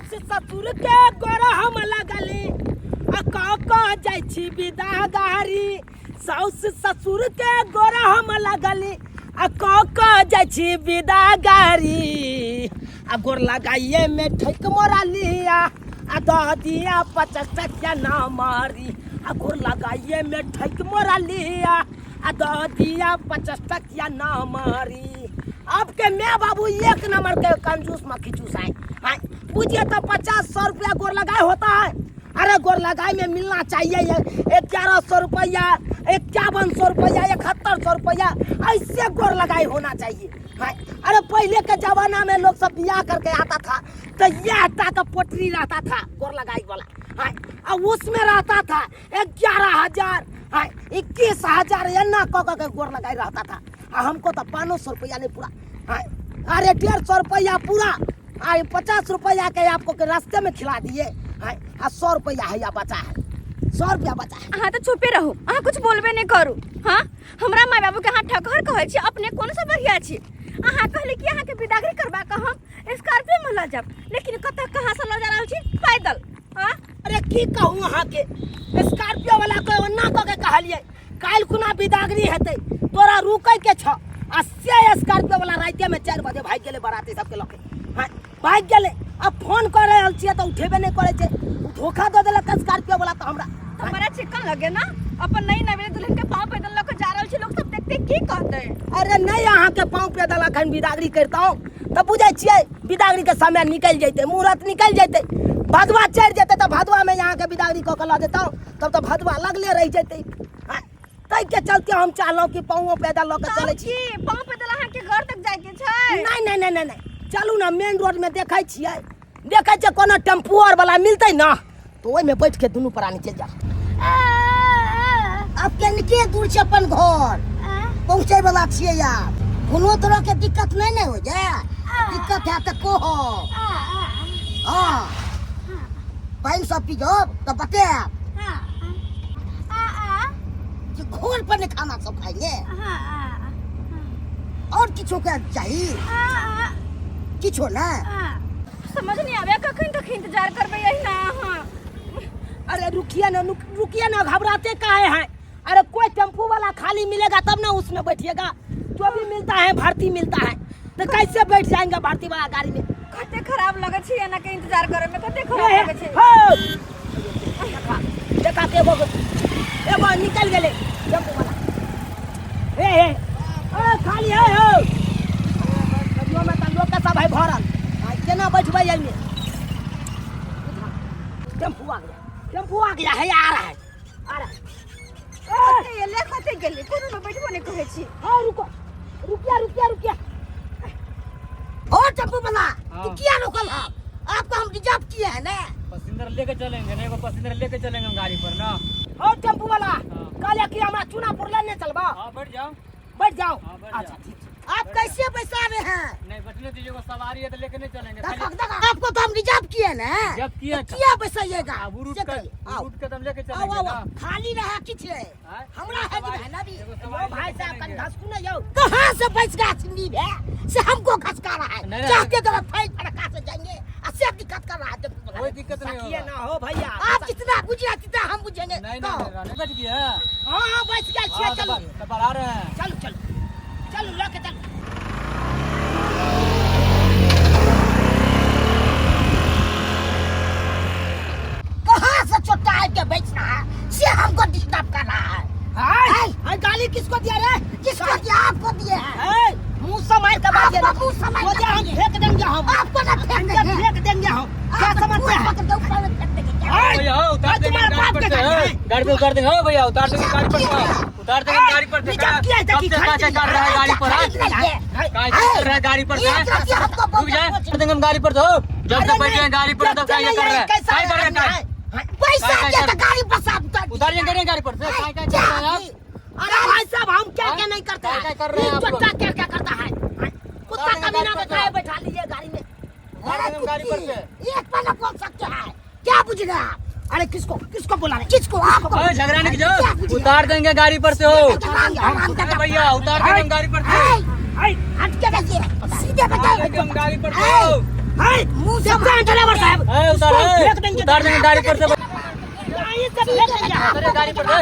साउस ससुर के गोर हम लगली आ कह कह जाइ छी विदा गारी साउस ससुर के गोर हम लगली आ कह कह जाइ छी विदा गारी आ गोर लगाइए में ठैक मोरा लिया आ दह दिया 50 टकिया ना मारी आ गोर लगाइए में ठैक मोरा लिया आ दह दिया 50 टकिया ना मारी। आपके मैं बाबू एक नंबर के कंजूस मक्खी चूस आए। हाँ, बुझिए तो 50-100 रुपया गोर लगाए होता है। अरे गोर लगाए में मिलना चाहिए ये 1100 रुपया, 5100 रुपया, 7100 रुपया, ऐसे गोर लगाए होना चाहिए। हाँ, अरे पहले के जमाना में लोग सब बियाह करके आता था तो यह आटा का पोटरी रहता था गोर लगाई वाला। हाँ, और उसमें रहता था 11,000, हाँ, 21,000 एना कह कह के गोर लगाई रहता था। आ हमको तो 500 रुपया नहीं पूरा। हाँ, अरे 150 रुपया पूरा, आ 50 रुपया के आपको के रास्ते में खिला दिए। हाँ, आ 100 रुपया है या बचा है, 100 रुपया बचा है। अहाँ तो चुपे रहो, अहाँ कुछ बोलबे नहीं करू। हाँ, हमरा माय बाबू के अहाँ ठकहर कहै छी, अपने कोन सा बढ़िया छी। अहाँ कहली कि अहाँ के विदागरी करबा के हम स्कॉर्पियो में लऽ जाब, लेकिन कतऽ कहाँ से लऽ जा रहल छी पैदल। हाँ, अरे की कहूँ अहाँ के, स्कॉर्पियो वाला के ओना कह के कहलिए काल्हि खुना विदागरी हेतै, तोरा रुकै के छ। आ से स्कॉर्पियो वाला रातिए में 4 बजे भागि गेलै बराती सबके लऽ के। हाँ, भागि गेलै। अब फोन कऽ रहल छियै तऽ उठेबे नहि करै छै, धोखा दऽ देलक स्कॉर्पियो वाला तऽ हमरा। तऽ बड़ा चिकन लगे ना, अपन नई नवेली दुल्हन के पाँव पैदल लऽ के जा रहल छै, लोग सब देखते की कहतै। अरे नहि, अहाँ के पाँव पैदल अखन विदागरी करितहुँ तऽ बुझै छियै विदागरी के समय निकलि जैतै, मुहूर्त निकलि जैतै, भदवा चढ़ि जेतै तऽ भदवा में अहाँ के विदागरी कऽ के लऽ जेतहुँ, तब तऽ भदवा लगले रहि जेतै। हाँ, ताहि के चलते हम चाहलहुँ कि पाँवो पैदल लऽ के चलै छी। की पाँव पैदल अहाँ के घर तक जाय के छै? नहीं, नहीं, नहीं, नहीं, नहीं, चलू ना मेन रोड में देखै छियै, देखै छियै कोनो टेम्पू आर वाला मिलतै ना तो ओहिमे बैठ के दुनू प्राणी चलि जाउ। आब कनिके दूर छै अपन घर पहुँचै वाला छियै यार, कोनो तरह के दिक्कत नहीं ने हो जाए, दिक्कत है तऽ कहो। हाँ, पानि सब पीजब तऽ बतायब कि घोर पर नहीं खाना सब खाएंगे। और किछो के चाही? किछो ना? समझ नहीं आवे कखन तक इंतजार करबै यही ना अहाँ। अरे रुकिए ना, रुकिए ना, घबराते काहे हैं? अरे कोई टेम्पू वाला खाली मिलेगा तब ना उसमें बैठिएगा, जो भी मिलता है भर्ती मिलता है तो कैसे बैठ जाएंगे भर्ती वाला गाड़ी में? कते खराब लगे छै एना के इंतजार करे में, कते खराब लगे छै। हो। देखा, देखा के एगो, एगो निकल गेलै टेम्पू वाला। हे, हे, ए, खाली है, हो। नदियों में तो लोग के सब है भरल, आ, केना बैठबै एहिमे? टेम्पू आ गया, टेम्पू आ गया है, आ रहा है, आ रहा है। कते एलै, कते गेलै, कोनो में बैठबो नहीं कहै छी। हाँ, रुको, रुकिया, रुकिया, रुकिया। ओ टेम्पू वाला, हाँ। तू किया रोकल है? आपको हम रिजर्व किए हैं ना। पैसेंजर लेके चलेंगे ना, एगो पैसेंजर लेके चलेंगे हम गाड़ी पर ना। ओ टेम्पू वाला, हाँ। कहलिए कि हमरा चूनापुर लेने चलबा। हाँ, बैठ जाओ। बैठ जाओ। हाँ, बैठ अच्छा, जाओ। ठीक है। आप कैसे बैठा रहे हैं? नहीं, बैठने दीजिए, वो सवारी है तो लेके नहीं चलेंगे। देखो, खाली देखो, आपको तो हम रिजर्व किए ना। रिजर्व किए तो किया बैसाइएगा? अब रूट से का, कहिए। आओ। रूट का तो हम लेके आओ, चलेंगे आओ, ना। आओ। खाली रहा किछ है। हाँ? हमरा है कि भाई ना भी। एगो यो सवारी भाई लेके साहब, चलेंगे। कनी घसकू ना यो। कहाँ से बच गया सिंधी है? से हमको घसका रहा है। नहीं, नहीं। चाहते तो फाइल फड़का से जाएंगे। और से दिक्कत कर रहा है जब तुम कोई दिक्कत नहीं सखिए होगा। ना हो भैया। आप जितना बुझिए जितना हम बुझेंगे। नहीं, तो। नहीं, नहीं, नहीं, बैठ गया। हाँ, हाँ, बैठ गया, हाँ, चलो। तो बढ़ा रहे हैं। चलो, चलो। चलो, लेके चलो। कहाँ से छोटा है के बेच रहा है? से हमको डिस्टर्ब कर रहा है। हाय, हाय। हाय, गाली किसको दिया रे? किसको दिया? आपको दिए हैं। हाय, मुंह से मार के बात आपको मुंह से मार के बोलिए, हम दिए। फेंक देंगे हम। आपको ना फेंक अंदर देंगे। फेंक देंगे हम। क्या आप समझते मुंह हैं? पकड़ के ऊपर में फेंक देंगे। क्या? हाय, भैया, हो, उतार हाय, देंगे तुम्हारे गाड़ी बाप पर के से, गाड़ी हो। है। गाड़ी पे उतार देंगे, हो भैया, उतार देंगे गाड़ी पर से। उतार देंगे गाड़ी पर से। रिजर्व किया है, कब देखी, से खरीद काय कर रहा है गाड़ी पर, हाँ? खरीद नहीं है। काय कर रहा है गाड़ी पर से? एक रतिया हमको बहुत रुक जाए, कुछ- उतार देंगे हम गाड़ी पर से, हो। जब अरे से बैठे हैं नहीं, गाड़ी पर, जब तब काय से कर रहा है? नहीं, कैसा काय कर रहा है, आदमी काय? है? हाँ, पैसा काय दिया कर- तो गाड़ी पर साफ कर दिया। उतारिए नहीं गाड़ी पर से? काय काय कर रहे हैं आप? अरे भाई साहब, हम क्या क्या नहीं करते क्या हैं? क्या कर रहे हैं ये आप लोग? चट्टा क्या क्या करता है? हाँ, कुत्ता उतार देंगे कमीना गाड़ी के पर से। काहे बैठा लीजिए गाड़ी में? उतार देंगे हम गाड़ी पर से। एक पर ना बोल सकते हैं। क्या बुझ रहे आप? अरे किसको, किसको बुला रहे? किसको? आपको। अरे झगड़ा नहीं क्या कीजिए, बुझ रहे? उतार देंगे गाड़ी पर से हो। अरे भैया, उतार देंगे हम गाड़ी पर से। हाय, हट के रहिए, सीधे उतार बताइए। देंगे हम गाड़ी पर से हो। हाय, मुंह से सबका ड्राइवर साहब, ए, उतार, इसको ए, फेंक देंगे। उतार देंगे गाड़ी पर से। यहीं से फेंक देंगे हम। उतारिए गाड़ी पर से।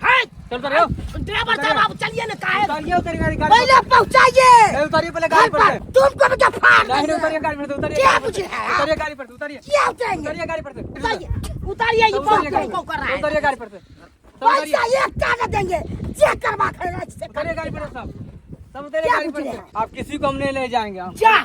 है, चल उतारियो। ड्राइवर साहब आप चलिए ना काहे उतारिए उतारिए गाड़ी गाड़ी पर। पहले पहुंचाइए ए, उतारिए पहले गाड़ी घर पर पर से। तुमको भी क्या फाड़ नहीं नहीं देंगे। उतारिए गाड़ी पर से उतारिए। क्या पूछ रहे हैं आप? उतारिए गाड़ी पर से उतारिए। क्या उतारेंगे उतारिए गाड़ी पर से। उतारिए उतारिए ये उतारिए बहुत गाड़ी को कर रहा है उतारिए गाड़ी पर से। सब उतारिए। पैसा एक टाका देंगे चेक करवा के से उतारिए गाड़ी पर से सब। सब उतारिए क्या गाड़ी पर पूछ से। रहे हैं? आप किसी को हम नहीं ले जाएंगे हम। जा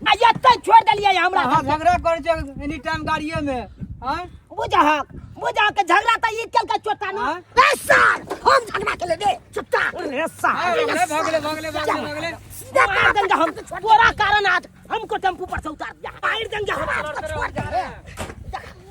आ ये तो छोड़ दिलिए हमरा हाँ झगड़ा कर छे एनी टाइम गाड़िए में। हाँ बुझहक बुझहक झगड़ा त ई केल का चोटा न हाँ? ए सर हम झगड़ा के ले दे चुपचाप रे साहब ए, भगले भगले भगले भगले। सीधा मार देंगे हम तोरा कारण आज हमको टेम्पू पर से उतार दिया मार देंगे हम आपको छोड़ देंगे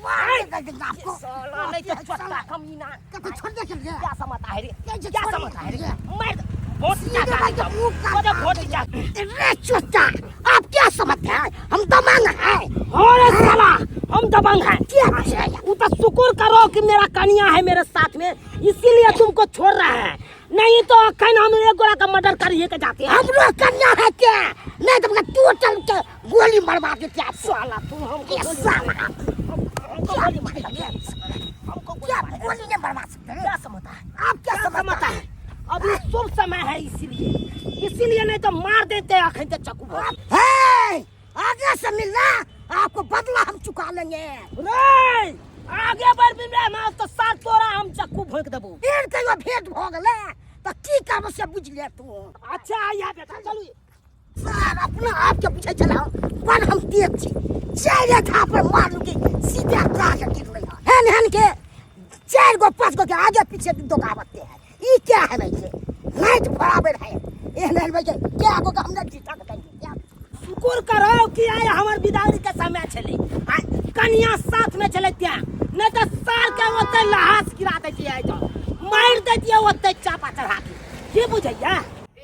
मार देंगे आपको साला नहीं तो चोटा कमीना कभी छोड़ दे चल क्या समझता है रे नहीं, क्या छोड़ समझता है रे देंगे। मार दे। वोट सीधे भाई के मुंह काट जा वोट जा रे चुच्चा आप क्या समझते हैं हम दबंग हैं अरे साला हम दबंग हैं क्या पूछ रहे हैं? वो तो शुक्र करो कि मेरा कनिया है मेरे साथ में इसीलिए तुमको छोड़ रहा है नहीं तो अखन हम एक गोरा का मर्डर कर ही के जाते हैं हम लोग कन्या है क्या नहीं तो मतलब टोटल के गोली मरवा देते आप साला तुम हमको ये गोली साला हमको क्या गोली मारेंगे हमको गोली क्या मारेंगे। गोली नहीं मरवा सकते क्या समझता है आप क्या क्या समझता समझता है है अभी शुभ समय है इसीलिए इसीलिए नहीं तो मार देते हैं अखन ते चक्कू भर। हे आगे से मिलना आपको बदला हम चुका लेंगे रे आगे बढ़ भी मैं तो सार तोरा हम चक्कू भोंक देबो फिर कहियो भेंट भऽ गेलै तऽ की करबो से बुझि ले तू अच्छा आइया बेटा चलू सर अपना आप के बुझै छला बड़ हम तेज छी चारि थापर मारलू कि सीधे काके गिरलै हन हेन हेन के चारि गो पाँच गो के आगे पीछे दोगावते है ई क्या है भाई के नाइट बराबर है एहन एहन भाई के क्या गो के हमरा जीता के कहिए शुक्र करो कि आय हमर विदाई के समय छलै आ कनिया साथ में छलै त्या नहीं तो सार के ओते लहास गिरा दैतियै आइ तो मारि दैतियै ओते चापा चढ़ा के की बुझैया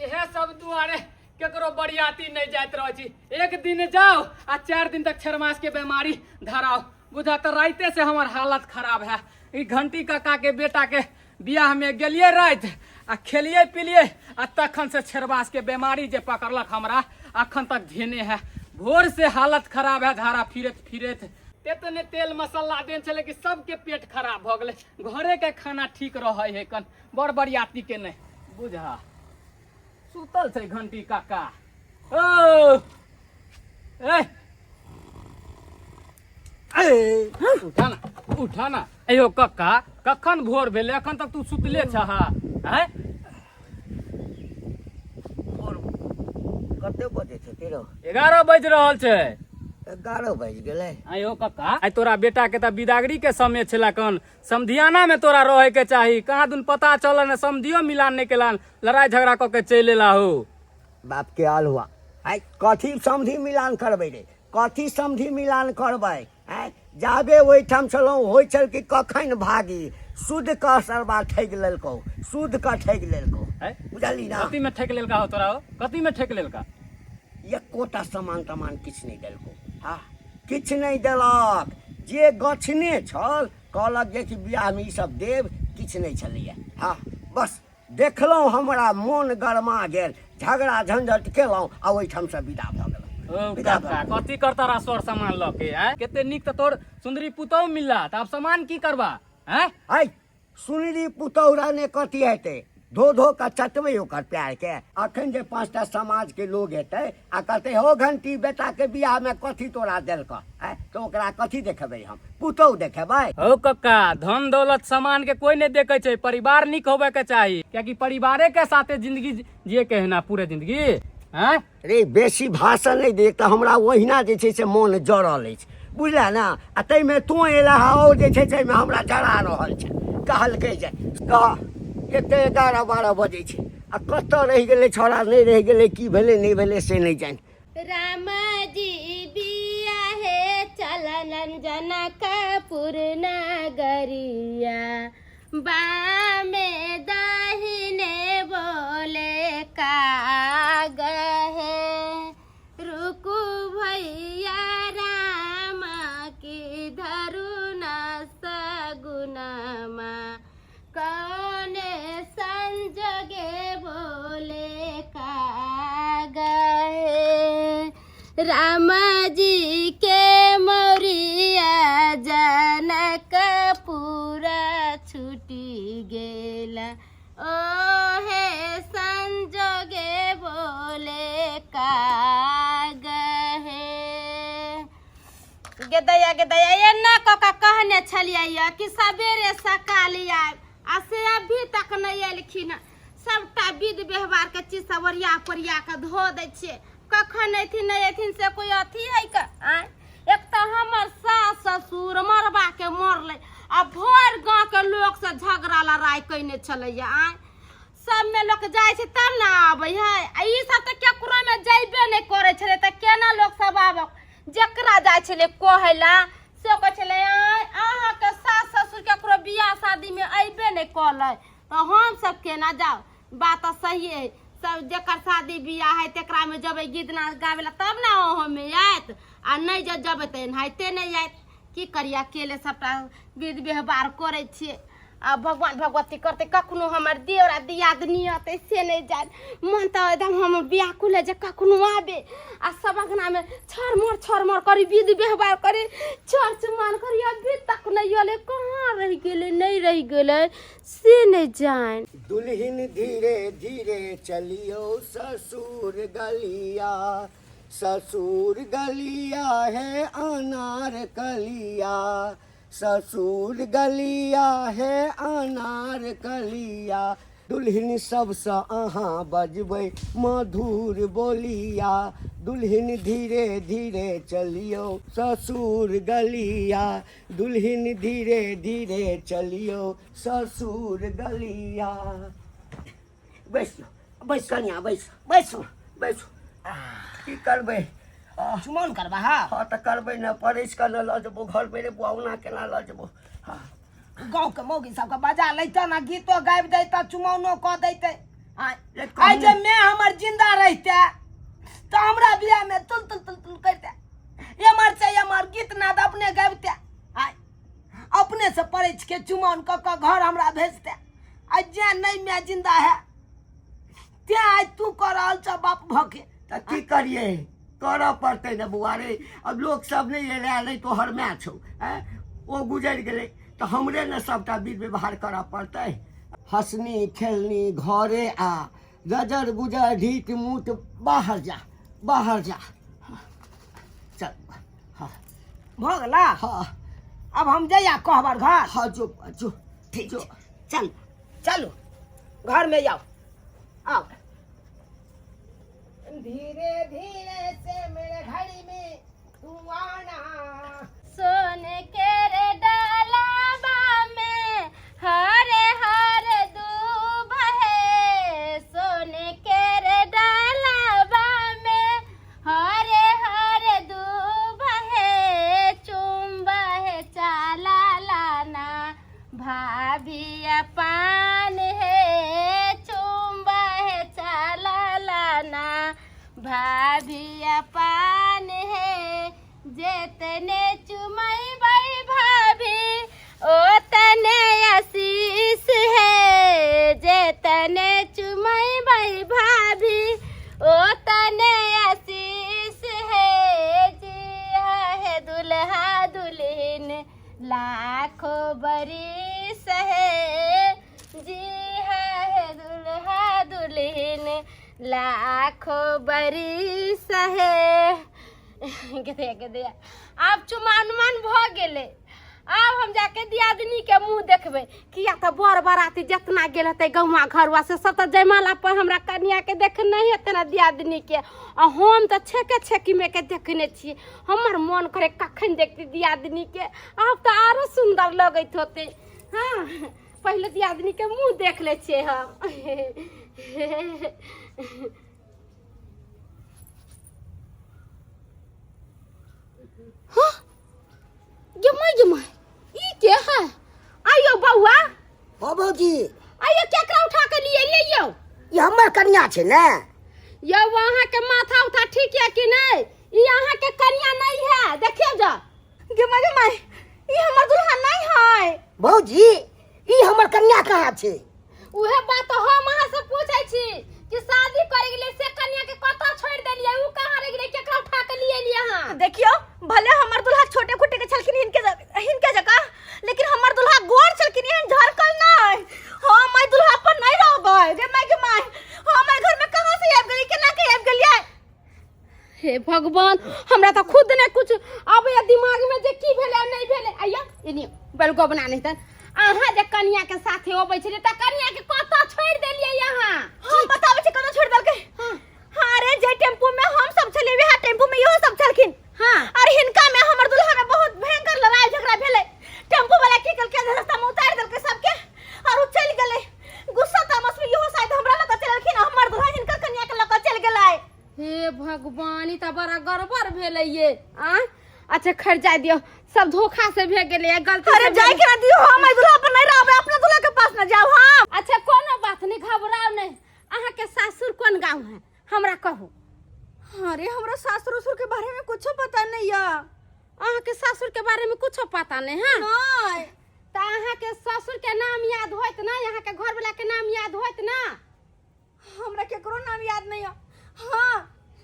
इहे सब दुआरे केकरो बरियाती नहीं जाइत रहै छी एक दिन जाओ आ 4 दिन तक छरमास के बीमारी धराओ बुझा तऽ राइते से हमर हालत खराब है ई घंटी काका के बेटा के बियाह में गेलियै राति आ खेलियै पिलियै आ तखन से छेरवास के बीमारी जे पकड़लक हमरा अखन तक धेने है भोर से हालत खराब है धारा फिरत फिरत तेतने तेल मसाला देन छलै कि सबके पेट खराब भऽ गेलै घरे के खाना ठीक रहै है कन बड़ बरियाती के नहि बुझा सुतल छै घंटी काका ओ ए ए उठा ना उठा ना अयो कक्का कखन भोर भेलै अखन तक तू सुतले छह आँय कते बजे छै तेरो 11 बाजि रहल छै 11 बाजि गेलै आयो कक्का आइ तोरा बेटा के तऽ बिदागरी के समय छला कन समधियाना में तोरा रहे के चाही कहाँ दुन पता चलल ने समधियो मिलान नहीं केलान लड़ाई झगड़ा कऽ के चलि एला हो बाप के आल हुआ आइ कथी समधि मिलान करबै रे कथी समधि मिलान करबै आँय जाबे ओहिठाम छलहुँ होइ छल कि कखन भागी शुद्ध कऽ सरबा ठकि लेलकौ शुद्ध कऽ ठकि लेलकौ आँय? बुझलही ना कथी में ठकि लेलका हो तोरा हो कथी में ठकि लेलका एकोटा सामान तामान किछु नहि देलकौ हँ किछु नहि देलक जे गछने छल कहलक जे कि बियाहमे ईसभ देब किछु नहि छलैए हँ बस देखलहुँ हमरा मोन गरमा गेल झगड़ा झंझट केलहुँ आ ओहिठामसँ विदा भऽ गेलहुँ ओ विदा भऽ काका कथी करता रहा सर सामान लऽ के आँय कते नीक तऽ तोर सुन्दरी पुतहु मिलला तऽ आब सामान की करबा आँय है सुनरी पुतहु रहने कथी हेतै धो धो कऽ चटबै ओकर प्यारके अखन जे 5टा समाजके लोग हेतै आ कहतै हो घंटी बेटाके बियाहमे कथी तोरा देलकऽ आँय तऽ ओकरा कथी देखेबै हम पुतहु देखेबै हौ कक्का धन दौलत सामान के कोई नहीं देखे छै परिवार नीक होबे के चाही कियाकि परिवारे के साथे जिंदगी जिए के है ना पूरे जिंदगी हैं रे बेसी भाषण नहि दे तऽ हमरा ओहिना जे छै से मोन जरल अछि बुझलह ने आ ताहिमे तोँ एलह आओर जे छै से एहिमे हमरा जरा रहल छै कहलकै जे कह एते 11 12 बजै छै आ कतऽ रहि गेलै छौड़ा नहि रहि गेलै की भेलै नहि भेलै से नहि जानि राम जी बिया हे चलनन जनकपुर नगरिया बामे दाहिने बोले का गहे रुकू भैया राम की धरु न सगुनमा कौने संजोगे बोले का गहे राम जी के मौरिया गेदैया गेदैया एना कऽ कऽ कहने छलियै यऽ कि सबेरे सकाल आयब आ से अभी तक नहि एलखिन हँ। सबटा विध व्यवहार के चीज सब ओरिया पोरिया कऽ धो दै छियै, कखन अयथिन नहि अयथिन से कोई अथी है का? आँय, एक तऽ हमर सास ससुर मरबा के मरलै आ भरि गाँव के लोक से झगड़ा लड़ाई कयने छलैया। आँय, सबमे लोक जाइ छै तब ने आबै है, आ ई सब तऽ केकरो मे जैबे नहि करै छलै तऽ केना लोक सब आबै? जकरा जाइ छलै कहै लए से कहै छलै, आँय, अहाँके सास ससुर केकरो बियाह शादीमे अयबे नहि कलै तऽ हमसब केना जाउ? बात तऽ सहिए है, सब जकर शादी बियाह है तकरामे जेबै गीत नाद गाबै लए तब ने ओहोमे आयत, आ नहि जे जेबै तऽ एनाहिते नहि आयत। की करियै, अकेले सबटा विध व्यवहार करै छियै आ भगवान भगवती करतै कखनो हमर देवर आ दियादनी अतै से नहि जान। मन तऽ एकदम हमर व्याकुल है जे कखनो आबे आ सब अङ्गनामे छरमर छरमर करी, विध व्यवहार करी, चर चुमान करी। अभी तक नहि अयलै, कहाँ रहि गेलै, नहि रहि गेलै से नहि जान। दुल्हिन धीरे धीरे चलियो ससुर गलिया, ससुर गलिया है अनार कलिया, ससुर गलिया है अनार कलिया। दुल्हिन सबसँ अहाँ बजबै मधुर बोलिया, दुल्हिन धीरे धीरे चलियौ ससुर गलिया, दुल्हिन धीरे धीरे चलियौ ससुर गलिया। बैस बैस कनिया, बैस बैसू बैसू। की करबै? चुमौन करबा? हँ हँ तऽ करबै ने, परसि कऽ ने लऽ जेबो घर पे रे बुआ, ओना केना लऽ जेबो? हँ, गाँव के मौगी सबके बजा लैते ने, गीतो गाबि दैते, चुमौनो कऽ दैते। आइ जे मैं हमर जिंदा रहिते तऽ हमरा बियाह में तुल तुल तुल तुल करिते, एमहर से एमहर गीत नाद अपने गाबिते, आइ अपने से परछि के चुमौन कऽ कऽ घर हमरा भेजते। आइ जे नहि मैं जिंदा है तें आइ तू कऽ रहल छह बाप भऽ के। तऽ की करियै, करऽ पड़तै ने बौआ रे। अब लोक सब नहि एलै, नहि तोहर माय छौ, आँय, ओ गुजरि गेलै तऽ हमरे ने सबटा विध व्यवहार करऽ पड़तै। हँसनी खेलनी घरे आ गजर गुजर ढीट मूट बाहर जा, बाहर जा, चल। हाँ भऽ गेला? हाँ। अब हम जइया कहबर घर? हाँ, जो जो। ठीक जो। छै, चल चलू घर में जाओ, आओ। धीरे धीरे से मेरे घर में तू आना। सोने के रे डालाबा में हरे हरे दूब है, सोने के रे डालाबा में हरे हरे दूब है, चुम्बा है चाला लाना भाभी पान है, चुम्बा है चाला लाना भाभी पान है, जेतने चुमैबै भाभी ओतने आशीष है, जेतने चुमैबै भाभी ओतने आशीष है, जी है दुल्हा दुल्हन लाखों बरिस है, जी है दुल्हा दुल्हन लाखों बरिस है। गेदैया गेदैया, आब चुमान उमान भऽ गेलै, आब हम जाके दियादनी के मुँह देखबै, किया तऽ बर बराती जितना गेल हेतै गौआ घरुआ से सब तऽ जयमाला पर हमरा कनिया के देखने हेतै ने दियादनी के, आ हम तऽ छेके छेकी में के देखने छियै। हमर मन करे कखन देखती दियादनी के, आब तऽ आरो सुन्दर लगैत होतै। हाँ, पहिले दियादनी के मुँह देख लै छियै हम। हाँ, गे माय गे माय, ई के है? आइयो बौआ। हाँ भौजी। आइयो, केकरा उठा के लिए एलियै यौ? ई हमर कनिया छै ने। यौ, अहाँ के माथा उठा ठीक है कि नहीं? ई अहाँ के कनिया नहीं है, देखियो जा। गे माय गे माय, ई हमर दुल्हा नहीं है। भौजी, ई हमर कनिया कहाँ छै? उहे बात हम अहाँ से पूछै छी कि शादी करे गेलै से कनिया के कतऽ छोड़ि देलियै, उ कहाँ रहि गेलै, केकरा उठा के लिए एलियै अहाँ? देखियो, भले हमर दुल्हा छोटे खुटे के छलखिन हिनके जकाँ, लेकिन हमर दुल्हा गोर छलखिन, एहन झरकल नहीं। हम एहि दुल्हा पर नहीं रहबै। गे माय गे माय, हम एहि घर में कहाँ से आबि गेलियै, केना के आबि गेलियै? हे भगवान, हमरा तऽ खुद नहि कुछ आबैया दिमाग में। गोतनी बलगोबना नहीं तन अहाँ जे कनिया के साथे अबै छलियै त कनिया के कतऽ छोड़ि देलियै अहाँ? हम बताबै छी कतऽ छोड़ि देलकै। हाँ अरे जे टेम्पू में हम सब छलियै वएह टेम्पू में इहो सब छलखिन। हाँ। और हिनका में हमर दुल्हा में बहुत भयंकर लड़ाई झगड़ा भेलै। टेम्पू वाला की केलकै, रास्ता में उतारि देलकै सबके और उ चलि गेलै। गुस्सा तामस में इहो शायद हमरा लऽ कऽ चलि गेलखिन, हमर दुल्हा हिनकर कनिया के लऽ कऽ चलि गेलै। हे भगवान, ई तऽ बड़ा गड़बड़ भेलै ये। आ अच्छा खैर जाय दियौ, सब धोखा से भे गेलै, गलती अरे से जाय भेलै। के ना दियौ, हम एहि दुल्हा पर नहीं रहबै, अपना दुल्हा के पास ना जाओ हम। अच्छा कोनो बात नहीं, घबराओ नहीं। अहाँ के सासुर कोन गांव है हमरा कहू। अरे हमरा सासुर उसुर के बारे में कुछो पता नहीं है। अहाँ के सासुर के बारे में कुछो पता नहीं है? नहीं। तो अहाँ के ससुर के नाम याद होत ना, अहाँ के घर वाला के नाम याद होत ना? हमरा केकरो नाम याद नहीं है। हाँ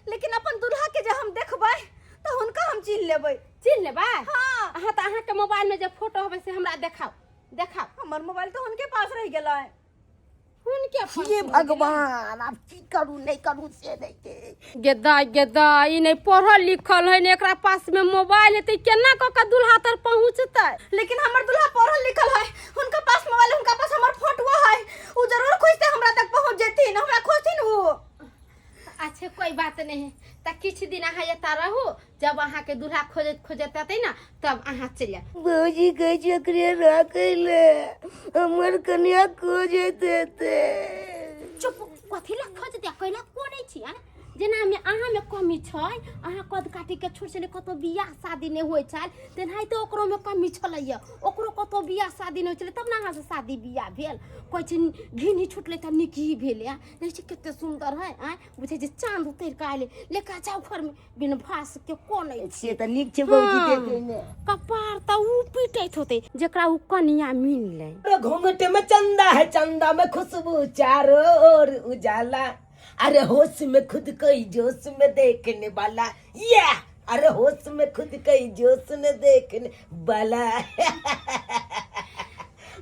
लेकिन अपन दुल्हा के जे हम देखबै तो हुनका हम चिन्ह लेबै। चिन्ह लेबै? हाँ। अहाँ तो अहाँ के मोबाइल में जे फोटो होबे से हमरा देखाओ, देखाओ। हमर मोबाइल तो हुनके पास रह गेलै। हुनके पास हे रहि गेलै। भगवान, आब की करू नहीं करू से नहीं के। गेदा गेदा, ई नहीं पढ़ल लिखल है, ने एकरा पास में मोबाइल है, त केना क के दुल्हा तर पहुंचतै? लेकिन हमर दुल्हा पढ़ल लिखल है, हुनका पास मोबाइल, हुनका पास हमर फोटो है, उ जरूर खोजते हमरा तक पहुंच जेथिन, हमरा खोजथिन उ। अच्छा कोई बात नहीं है, त किछ दिन अहाँ एतऽ रहू, जब अहाँ के दुल्हा खोजत खोजत अतै ना तब अहाँ चलि जायब। भौजी कहै छै एकरे राखै ले, हमर कनिया खोजैत हेतै। चुप, कथी लए खोजतै, कैला कोनै छी? आँय जेना में अहाँ में कमी छै, अहाँ कद काटी के छोड़ छलै, कतौ बियाह शादी नहि होइ छल, तेनाहिते ओकरो में कमी छलैया, ओकरो कतौ बियाह शादी नहि होइ छलै तब ने अहाँ से शादी बियाह भेल। कहै छै घिनी छुटलै तऽ नीक ही भेलै। आँय देखै छी कते सुन्दर है, आँय बुझै छै चाँद उतरि कऽ आयलै, लेका जाउ घर में बिन भास के कोनै छी। से तऽ नीक छै भौजी। हाँ। देखै मे कपार तऽ उ पीटैत होतै जेकरा उ कनिया मिललै। अरे घूंघट में चंदा है, चंदा में खुशबू चारों ओर उजाला, अरे होश में खुद कोई जोश में देखने वाला, ये अरे होश में खुद कोई जोश में देखने वाला।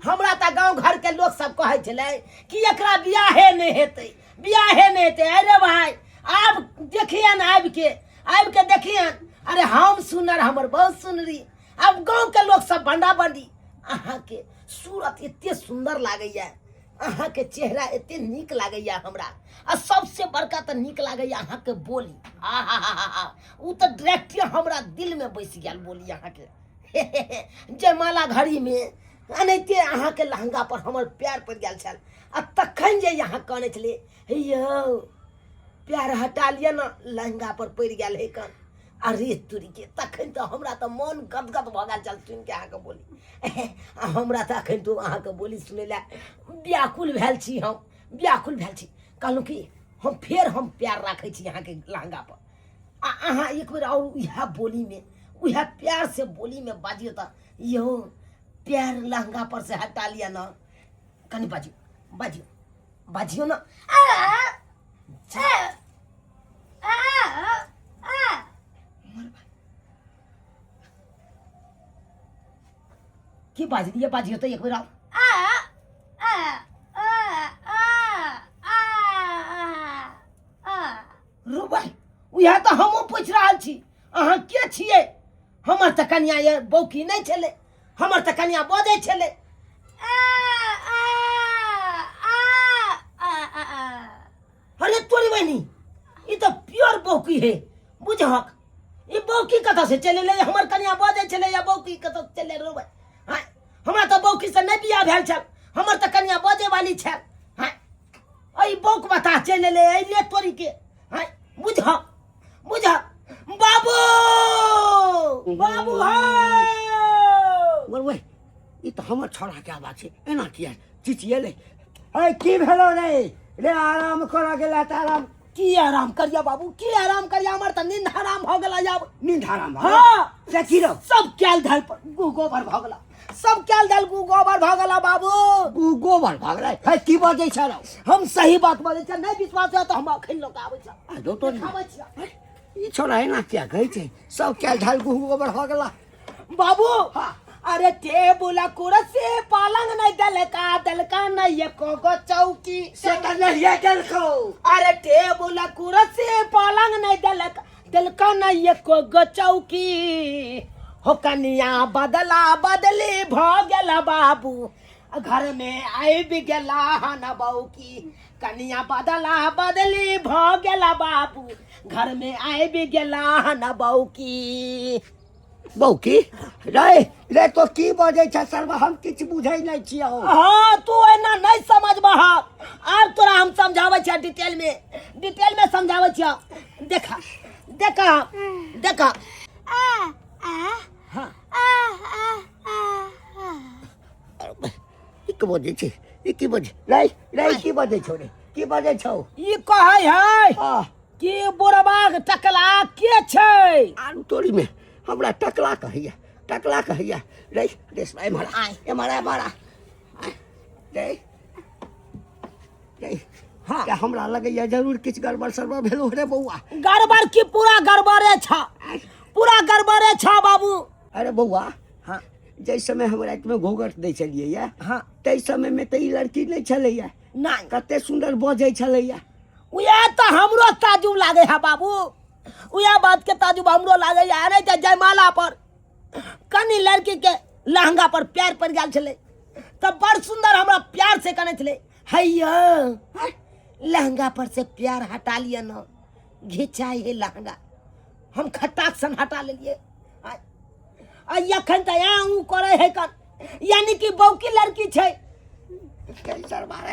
हमरा तऽ गांव घर के लोग सब कहै छलै कि एकरा बियाहे नहि हेतै, बियाहे नहि हेतै। अरे भाई आब देखियन, आबि के देखियन, अरे हम सुनर, हमर बहुत सुनरी। आब गांव के लोग सब बंडा बंडी। अहाँ के सूरत एते सुंदर लागैया, अहाँ के चेहरा एते नीक लागैया हमरा, आ सबसे बड़का तऽ नीक लागैया अहाँ के बोली। आहा, उ तऽ डायरेक्ट हमरा दिल में बैस गेल बोली अहाँ के। जयमाला घड़ी में एनाहिते अहाँ के लहंगा पर हमर प्यार पड़ि गेल छल, आ तखन जे अहाँ कहने छलियै हे यौ प्यार हटा लिअ ने, लहंगा पर पड़ि गेल हे कन, अरे तुरी के, तखन तऽ हमरा तऽ मन गदगद भऽ गेल छल सुनि के अहाँके बोली। आ हमरा तऽ अखन तो अहाँके बोली सुनै लए व्याकुल भेल छी, हम व्याकुल भेल छी। कहलहुँ कि हम फेर हम प्यार राखै छी अहाँके लहंगा पर, आ अहाँ एक बेर और उएह बोलीमे उएह प्यार से बोलीमे बाजियौ तऽ यौ प्यार लहंगा पर से हटा लिअ न, कनि बाजियौ बाजियौ बाजियौ न। की बाजलियै? बाजियौ तऽ एक बेर आउ। रुबै उएह तऽ हमहूँ पूछि रहल छी, अहाँ के छियै? हमर तऽ कनिया ये बौकी नहि छलै, हमर तऽ कनिया बजै छलै। अरे तोरी बहिनी, ई तऽ प्योर बौकी है, बुझहक ई बौकी कतऽ से चलि एलै? हमर कनिया बजै छलै या बौकी कतऽ से चलि एलै? हाँ, हमरा तऽ बौकी से नहि बियाह भेल छल, हमर तऽ कनिया बजै वाली छल। हाँ, एहि बौक बता चलि एलै अइले तोरी के। हाँ, बुझ बुझ बाबू बाबू हो। बोलबै ई तऽ हमर छौड़ाके आवाज छै, एना किया चिचियेलै? अरे की भेलो रे? रे आराम करऽ गेला तऽ आराम की आराम करिया बाबू, की आराम करिया? हमर तऽ नींद हराम भऽ गेला आब। नींद हराम भऽ हाँ। से की रौ? सब कैल धल पर गु गोबर भऽ गेला, सब कैल धल गु गोबर भऽ गेला बाबू। गु गोबर भऽ गेलै? हे की बजै छ रौ? हम सही बात बजै छी, नहि विश्वास है तऽ हम अखन लऽ कऽ आबै छी। आ जो तो देखाबै छी। ई छोरा एना किया कहै छै सब कैल धल गु गोबर भऽ गेला? बाबू अरे टेबुल कुर्सी पलंग नहीं दलका, दलका नहीं एको गो चौकी। से तऽ नहिए देलकौ। अरे टेबुल कुर्सी पलंग नहीं दलका, दलका नहीं एको गो चौकी। हो कनिया बदला बदली भऽ गेल बाबू, घर में आबि गेला हन बौकी। कनिया बदला बदली भऽ गेल बाबू, घर में आबि गेला हन बौकी। बौकी रे रे, तो की बजै छ सरवा? हम किछु बुझै नहि छियौ। हाँ, तू एना नहीं समझबह। आब तोरा हम समझाबै छियै डिटेल में, डिटेल में समझाबै छियै। देखा देखा देखा। हाँ। ई की बजै छै? ई की बजै रे? रे, की बजै छौ रे? की बजै छौ? ई कहै है आ कि बुढ़बा टकला के छै? आरू तोरी में हमरा टकला कहैया, टकला कहैया। रे रे, एम्हर आ, एम्हर आ, एम्हर आ। रे रे, हाँ। हाँ, हमरा लगैया जरूर किछु गड़बड़ सड़बड़ भेलो रे बौआ। गड़बड़ की, पूरा गड़बड़े छ, पूरा गड़बड़े छ बाबू। अरे बौआ। हाँ। जाहि समय हम रातिमे घोघट दै छलियै या, हाँ, ताहि समयमे तऽ ई लड़की नहि छलैया। नहीं। कते सुन्दर बजै छलैया। उएह तऽ हमरो ताजुब लागे है बाबू, उएह बात के ताजुब हमरो लागे है। अरे तऽ जयमाला पर कनि लड़की के लहंगा पर प्यार पड़ गेल छलै, तऽ बड़ सुन्दर हमरा प्यार से कने छलै, हैया लहंगा पर से प्यार हटा लिअ न, घिचाइ है लहंगा। हम खट्टाक सन हटा लेलियै। आ एखन तऽ यहाँ ऊ करै है कन, यानी कि बौकी लड़की छै। सरबार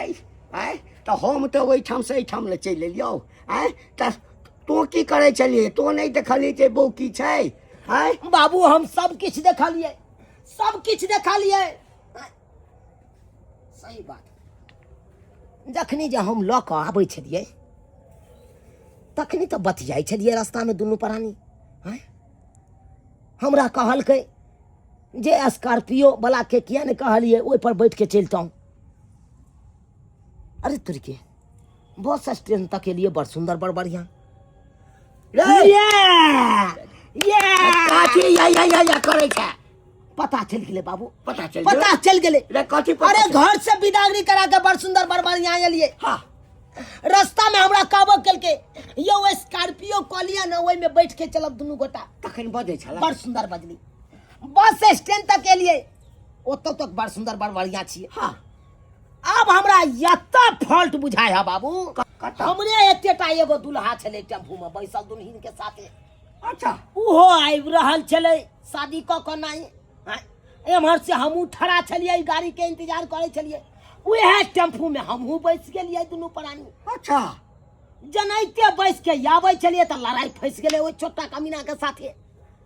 आँय, तऽ हम तऽ ओहिठाम से एहिठाम लए चलि एलियौ। आँय, तऽ तोँ की करै छलियै? तोँ नहि देखलियै जे बौकी छै? आँय बाबू, हम सब किछु देखलियै, सब किछु देखलियै। सही बात, जखनी जे हम लऽ कऽ आबै छलियै तखनी तऽ बतियाइ छलियै रास्तामे दुनू प्राणी। आँय, हमरा कहलकै जे स्कॉर्पियो वाला के किया नहि कहलियै, ओहि पर बैठ के चलितहुँ। अरे तुरके बस स्टैंड तक एलियै, बड़ सुन्दर बड़ बढ़िया। रे ये ये कथी या या या या करै छै? पता चलि गेलै बाबू। पता चलि पता चलि गेलै। रे, कथी पता अरे चलि? घर से विदागरी करा के बड़ सुन्दर बड़ बढ़िया एलियै। हाँ। रास्ता में हमरा कहबो केलकै, यौ स्कॉर्पियो कऽ लिअ ने, ओहिमे बैठ के चलब दुनू गोटा। तखन बजै छलै। बड़ सुन्दर बजली। बस स्टैंड तक एलियै, ओतऽ तक बड़ सुन्दर बड़ बढ़िया छियै। हाँ। आब हमरा एतऽ फॉल्ट बुझाय है बाबू। कतऽ? हमरे एतेटा एगो दुल्हा छलै टेम्पू में बैसल दुल्हिन के साथे। अच्छा। उहो आबि रहल छलै शादी कऽ कऽ नहि। आँय, एम्हर से हमहूँ ठड़ा छलियै, गाड़ी के इंतजार करै छलियै, उएह टेम्पू में हमहूँ बैस गेलियै दुनू प्राणी। अच्छा। जनाइते बैस के आबै छलियै तऽ लड़ाइ फँसि गेलै ओहि छोटा कमीना के साथे।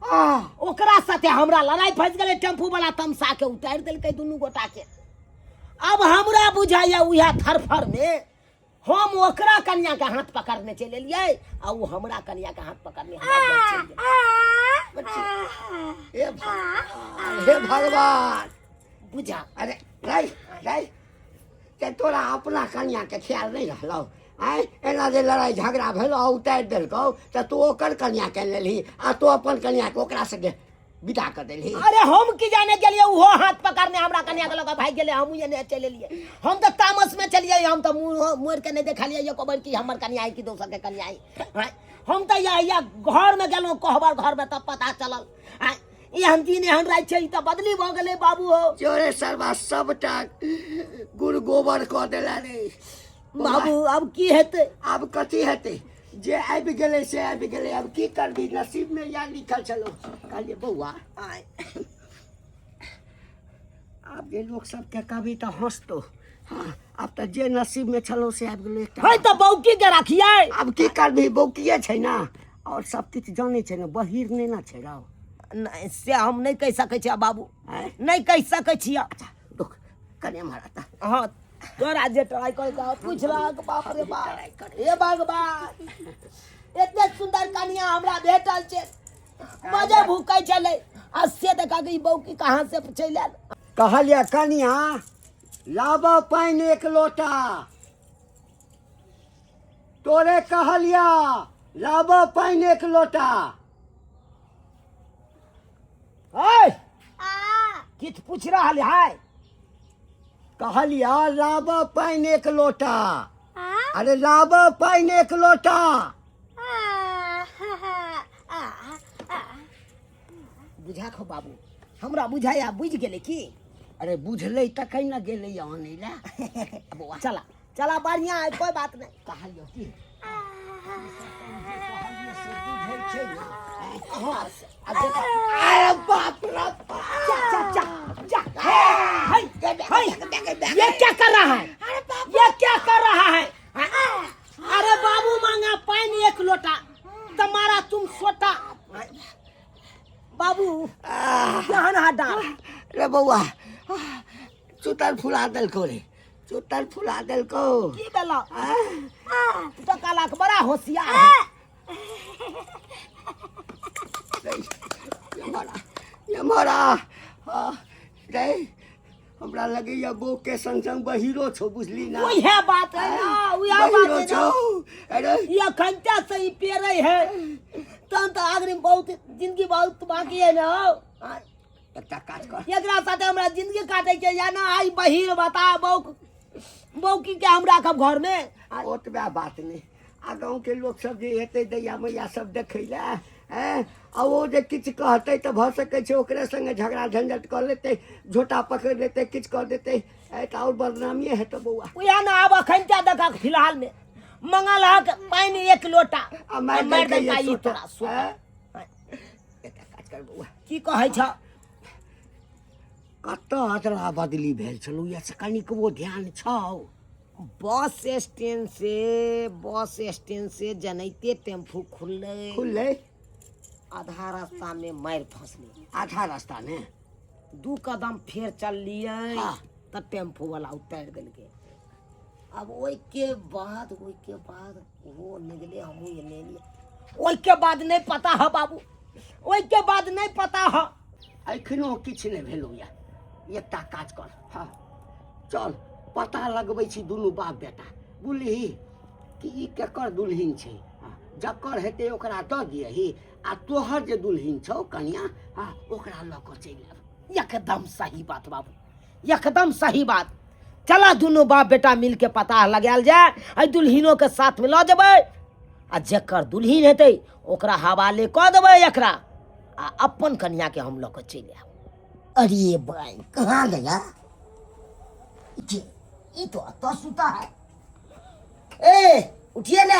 आ ओकरा साथे हमरा लड़ाइ फँसि गेलै, टेम्पू वाला तमसा के उतारि देलकै दुनू गोटा के। अब हमरा बुझाइया उएह थरफर में हम ओकरा कनिया के हाथ पकड़ने चलि एलियै आ ओ हमरा कनिया के हाथ पकड़ने हमरा लग चलि गेलै। हे भगवान, हे भगवान। बुझा। अरे रे रे, ते तोरा अपना कनिया के ख्याल नहीं रहलौ? आँय, एना जे लड़ाई झगड़ा भेलौ आ उतारि देलकौ तऽ तू ओकर कनिया के लेलही आ तू अपन कनिया के ओकरा संगे विदा कर देलही। अरे हम की जाने गेलियै उहो हाथ पकड़ने हमरा कनिया के लऽ कऽ भागि गेलै, हमहूँ एने चलि एलियै। हम तऽ तामस में चलियै, हम तऽ मुँह मोड़ि के नहि देखलियै एको बेर कि हमर कनिया है कि दोसर के कनिया है। आँय, हम तऽ इएह घर में गेलहुँ, कोहबर घर में, तब पता चलल। आँय, एहन दिन एहन राति छै, ई तऽ बदली भऽ गेलै बाबू हो। जोरे सरवा सबटा गुड़ गोबर कऽ देला रे बाबू। आब की हेतै? आब कथी हेतै, जे आबि गेलै से आबि गेलै, आब की करबी, नसीब में इएह लिखल छलो। कहलियै बौआ, आँय, आब जे लोक सबके कहबी तऽ हँसतो। हाँ, आब तऽ जे नसीब में छलो से आबि गेलै एकटा। है तऽ बौकी के राखियै। आब की करबी, बौकिए छै ने, और सब किछु जानै छै ने, बहिर नहि ने छै रौ। नहि, से हम नहि कहि सकै छियै बाबू। आँय? नहि कहि सकै छियै। अच्छा रुक, कने एम्हर आता। हाँ, तोरा जे ट्राई कर के पूछलक, बाप रे बाप, हे भगवान, एते सुंदर कनिया हमरा भेटल छै, मजे भूकै छलै, आ से देखा के ई बौकी कहाँ से चलि आयल। कहलियै कनिया लाब पानि एक लोटा, तोरे कहलिया लाब पानि एक लोटा। ओए, किछु पूछ रहल है? कहलिया लाब पानि एक लोटा। अरे लाब पानि एक लोटा। बुझा खो बाबू हमरा बुझाया बुझि गेलै की अरे बुझलै तखन ने गेलै आनै लए बौआ चला चला बढ़िया है कोई बात नहीं कहलियौ की कहलियौ से बुझै छै ने हाँ अब देखो अरे बाप रे बाप जा जा जा जा हे, हे, ये क्या कर रहा है ये क्या कर रहा है अरे बाबू मांगा पानी एक लोटा तुम्हारा तुम सोटा बाबू केहन हा डार रे बौआ चुतर फुला देलको रे चुतर फुला देलको की भेलो तू तो काला के बड़ा होशियार है यमरा यमरा रे हमरा लगैया बो के संग संग बहिरो छौ बुझली ना उहे बात है ना उहे बात बहिरो है ना छौ अरे ये घंटा से ही पेरे है तहन तो आखिरी में बहुत जिंदगी बहुत बाकी है ना हो। एकटा काज कर एकरा साथे हमरा जिंदगी काटे के या ना आई बहिर बता बौक बौकी के हम राखब घर में ओतबे बात नहि आ गाँवके लोक सब जे हेतै दैया मैया सब देखै लए हैं आ ओ जे किछु कहतै तऽ भऽ सकै छै ओकरे संगे झगड़ा झंझट कऽ लेतै झोटा पकड़ि लेतै किछु कऽ देतै ए तऽ आओर बदनामिए हेतौ बौआ उएह ने आब अखन क्या देखा फिलहाल में मंगल हक पानि एक लोटा आ मारि मारि देलकै देलकै एक ई सोटा। तोरा सोटा। हैं? एकटा काज कर बौआ की कहै छ कतऽ अदला बदली भेल छलौ या से कनिकबो ध्यान छौ बस स्टैंड से बस स्टैंड से जनैते टेम्पू खुललै खुललै आधा रास्ता में मारि फंसलै आधा रास्ता ने दू कदम फेर चललियै हाँ। तऽ टेम्पू वाला उतारि देलकै आब ओहिके बाद ओहिके बाद ओहो निकले हमहूँ एने एलियै ओहिके बाद नहि पता है बाबू ओहिके बाद नहि पता है एखनो किछु नहि भेलौ यऽ एकटा काज कर हँ चल पता लगबै छी दुनू बाप बेटा बुझलिही कि ई केकर दुल्हिन छै हँ, जकर हेतै ओकरा दऽ दियही आ तोहर जे दुल्हिन छौ कनिया हँ ओकरा लऽ कऽ चलि आयब एकदम सही बात बाबू एकदम सही बात चला दुनू बाप बेटा मिल के पता लगायल जाय एहि दुल्हिनो के साथ में लऽ जेबै आ जकर दुल्हिन हेतै ओकरा हवाले कऽ देबै एकरा आ अपन कनिया के हम लऽ कऽ चलि आयब अरे भाई कहाँ गया ये ये तो अतः सुता है ए उठिए ना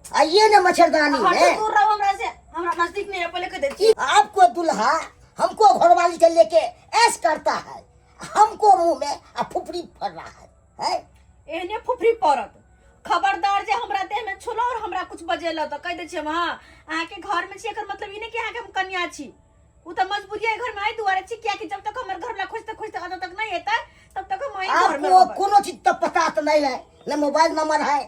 आइए ना मच्छरदानी हटो में दूर रहो हमरा से हमरा नजदीक नहीं है पहले कह देती आपको दुल्हा हमको घरवाली के लेके ऐश करता है हमको मुंह में आ फुफरी फर रहा है, है? एहने फुफरी पड़त खबरदार जे हमरा देह में छुलो और हमरा कुछ बजेलो तो कह दै छियै हम हाँ अहाँके घर में छी एकर मतलब ई नहीं कि अहाँके हम कन्या छी उ तऽ मजबूरी है घर में एहि दुआरे छी कियाकि जब तक हमर घर वाला खोजते खोजते अतऽ तक नहीं एतै तब तक हम एहि घर में आपको रहबै कोनो चीज तो पता तो नहीं है न मोबाइल नंबर है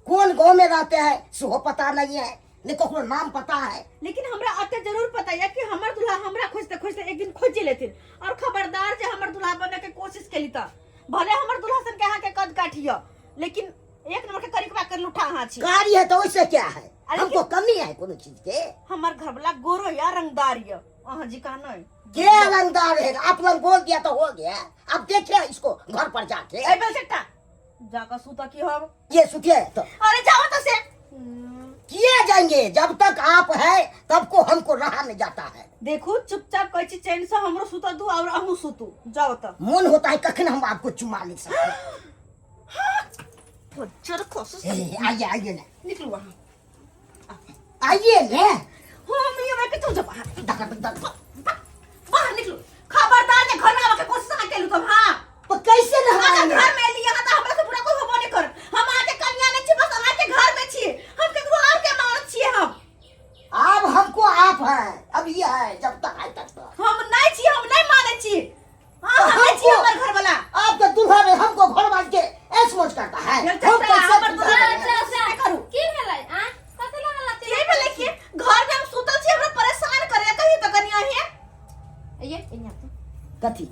कौन गांव में रहते हैं सेहो पता नहीं है न ककरो नाम पता है लेकिन हमरा अते जरूर पता है कि हमर दूल्हा हमरा खोजते खोजते एक दिन खोजे लेथिन और खबरदार जे हमर दूल्हा बने के कोशिश केली त भले हमर दूल्हा सन के अहाँ के कद काटियो लेकिन एक नंबर के करिकबा कर लूठा अहाँ छी कारी है तो वैसे क्या है अरे हमको कमी है कोनो चीज के हमर घर वाला गोरो या रंगदार या अहाँ जी का नहीं के रंगदार है आप लोग बोल दिया तो हो गया अब देखिए इसको घर पर जाके ए बेटा जाकर सुता की हम ये सुतिए तो अरे जाओ तो से किए जाएंगे जब तक आप है तब को हमको रहा नहीं जाता है देखू चुपचाप कहै छी चैन से हमरो सुता दू और अहूँ सुतू जाओ तो मन होता है कखन हम आपको चुमा ले सकते हैं। फज्जर कोशिश ए, आइए आइए ना निकलू वहाँ आइए ने हम ये मैं कितों जब बाहर धक धक धक बाहर निकलू खबरदार जे घर में आवे के कोशिश ना केलू तुम हां तो कैसे ना हम अगर आएंगे? घर में लिए हाँ तो हमरा से बुरा कोई होबो नहीं कर हम आके कन्या नहीं छी बस अहाँ के घर में छी हम केकरो और के मानत छी हम अब हमको आप है अब ये है जब तक है तब तक हम नहीं छी हम नहीं माने छी हाँ हम नहीं छी हमर घर वाला आपके दूल्हा ने हमको घर बांध के ऐश मौज करता है चल, हम चल, कैसे हमर दूल्हा दूल्हा ने कोशिश नहीं करू की भेलै आ कथी लागल की भेलै कि घर में हम सुतल छी हमरा परेशान करे कही तो कन्या हे ये एना तो कथी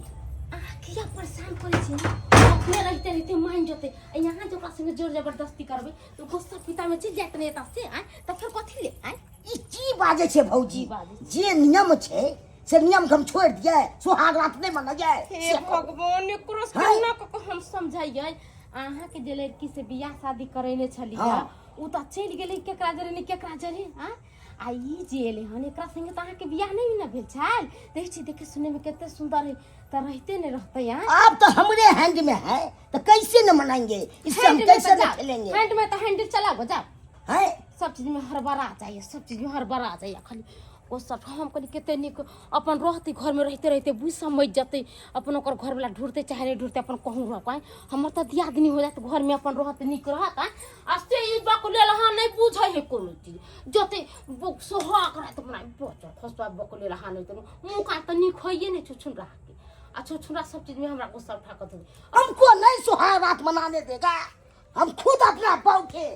अहाँ किया परेशान करै छी अपने रहिते रहिते मान जेतै आ यहाँ जे ओकरा संगे जोर जबरदस्ती करबै तऽ गुस्सा पिता में चलि जायत ने एतऽ से आँय तऽ फेर कथी ले आँय ई की बाजै छै भौजी की बाजै छै? जे नियम छै से नियम के हम छोड़ दिए सुहाग रात नहीं मना जाए हे भगवान एकरो से हाँ। केना कऽ कऽ हम समझाइयै अहाँके जे लड़की से बियाह शादी करेने छलियै हाँ। उ तऽ चलि गेलै केकरा जरे ने केकरा जरे आँय आ ई जे एलै हन एकरा संगे तऽ अहाँके बियाह नहि ने भेल छल देखै छी देखे सुनैमे कते सुन्दर है तऽ रहिते नहि रहतै आँ आप तो हमरे हैंड में है तो कैसे न मनाएंगे इससे हम हैंड में तऽ कैसे न जाओ खेलेंगे हैंड में तऽ हैंडल चलाबो जाओ हैं सब चीज में हड़बड़ा जाइए सब चीज में हड़बड़ा जाइए खाली ओ सब हम कहली कते नीक अपन रहतै घरमे रहिते रहिते बुझि समझि जेतै अपन ओकर घरवला ढूँढतै चाहे नहि ढूँढतै अपन कहूँ रहक आँय हमर तऽ दियादनी हो जायत घरमे अपन रहत नीक रहत आँय आ से ई बकलेल अहाँ नहि बुझै है कोनो चीज जते सोहाग रहत अपना बचल खसुआ बकलेल अहाँ नहि तऽ मुँह कान तऽ नीक होइए नहि छुछुनरा के आ छुछुनरा सब चीजमे हमरा गुस्सा उठा कऽ दे हमको नहीं सुहाग रात मनाने देगा हम खुद अपना बहू के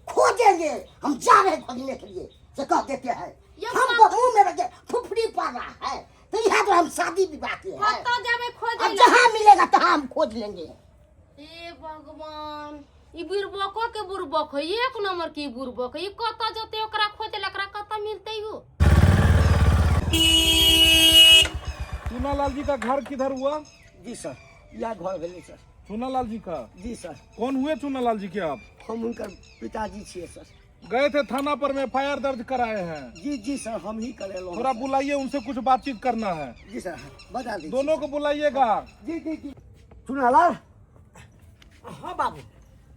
खोजेंगे हम जा रहे हैं खोजने के लिए से कह देते हैं ये हमको मुंह में रखे फुफड़ी पड़ रहा है तो यहाँ तो हम शादी विवाह के हैं कतऽ जेबै खोजै अब लए? जहाँ मिलेगा तहाँ हम खोज लेंगे हे भगवान ई बुड़बको के बुड़बक है एक नंबर के ई बुड़बक है ई कतऽ जेतै ओकरा खोजै लए एकरा कतऽ मिलतै यौ चूनालाल जी का घर किधर हुआ जी सर इएह घर भेलै सर चूनालाल जी का जी सर कौन हुए चूनालाल जी के आप हम हुनकर पिताजी छियै सर गए थे थाना पर में एफ दर्ज कराए हैं जी जी सर हम ही करेलहुँ थोड़ा बुलाइए उनसे कुछ बातचीत करना है जी सर बता दीजिए दोनों को बुलाइएगा जी जी जी चुनालाल हाँ बाबू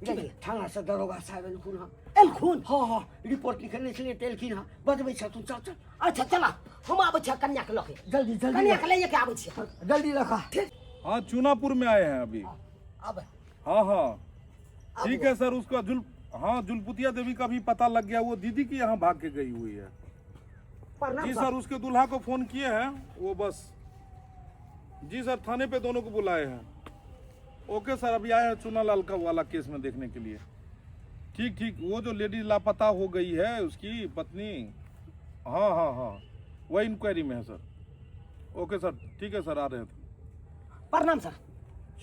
जाइए थाना से दरोगा साहब एलखुन हँ एलखुन हँ हँ रिपोर्ट लिखने छलियै तऽ एलखिन हँ बजबै छथुन चल चल अच्छा चला हम आबै छियै कन्या के लऽ के जल्दी जल्दी कन्या के लैए के आबै छियै जल्दी रखा हाँ चूनापुर में आए हैं अभी अब हाँ हाँ ठीक है सर उसका जुल हाँ जुलपुतिया देवी का भी पता लग गया वो दीदी के यहाँ भाग के गई हुई है प्रणाम जी सर उसके दूल्हा को फोन किए हैं वो बस जी सर थाने पे दोनों को बुलाए हैं ओके सर अभी आए हैं चूनालाल का वाला केस में देखने के लिए ठीक ठीक वो जो लेडीज लापता हो गई है उसकी पत्नी हाँ हाँ हाँ वही इंक्वायरी में है सर ओके सर ठीक है सर आ रहे हैं प्रणाम सर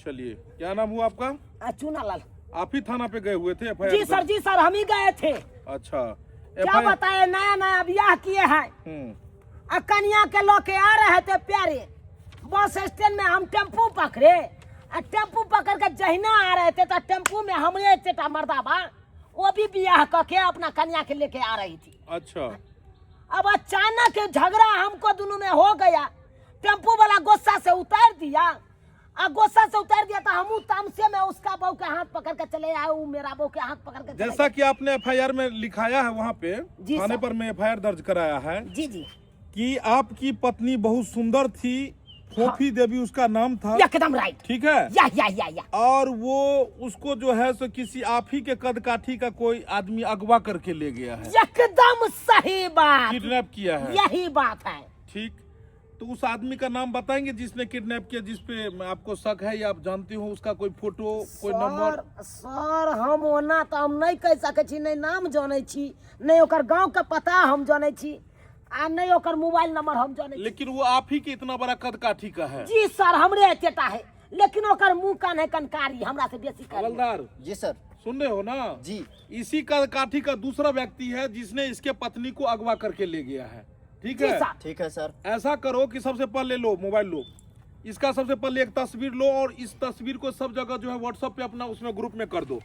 चलिए क्या नाम हुआ आपका आ, चूनालाल आप ही थाना पे गए हुए थे एफ जी सर जी सर हम ही गए थे अच्छा क्या बताए नया नया ब्याह किए हैं आ कन्या के लऽ के आ रहे थे प्यारे बस स्टैंड में हम टेम्पू पकड़े आ टेम्पू पकड़ के जहिना आ रहे थे तो टेम्पू में हमरे एतेटा मर्दाबा वो भी बियाह कऽ के अपना कन्या के लेके आ रही थी अच्छा अब अचानक झगड़ा हमको दोनों में हो गया टेम्पू वाला गुस्सा से उतार दिया आ गुस्सा से उतार दिया तो हम तामसे में उसका बहू के हाथ पकड़ के चले आए वो मेरा बहू के हाथ पकड़ के चले जैसा कि आपने एफआईआर में लिखाया है वहाँ पे जी थाने सर। पर में एफआईआर दर्ज कराया है गए। जी जी कि आपकी पत्नी बहुत सुंदर थी फोफी देवी उसका नाम था एकदम राइट ठीक है या या या या और वो उसको जो है सो किसी आप ही के कद काठी का कोई आदमी अगवा करके ले गया है एकदम सही बात किडनैप किया है यही बात है ठीक तो उस आदमी का नाम बताएंगे जिसने किडनैप किया जिस पे आपको शक है या आप जानते हो उसका कोई फोटो कोई नंबर सर सर हम ओना तऽ हम नहि कहि सकै छी नहि नाम जनै छी नहि ओकर गाँव के पता हम जनै छी आ नहि ओकर मोबाइल नंबर हम जनै छी लेकिन वो आप ही के इतना बड़ा कद काठी का है जी सर हमरे एतेटा है लेकिन ओकर मुंह कान है कनकारी हमरा से बेसी कर हवलदार जी सर सुन रहे हो ना जी इसी का काठी का दूसरा व्यक्ति है जिसने इसके पत्नी को अगवा करके ले गया है ठीक जी है सर ठीक है सर ऐसा करो कि सबसे पहले लो मोबाइल लो इसका सबसे पहले एक तस्वीर लो और इस तस्वीर को सब जगह जो है व्हाट्सएप पे अपना उसमें ग्रुप में कर दो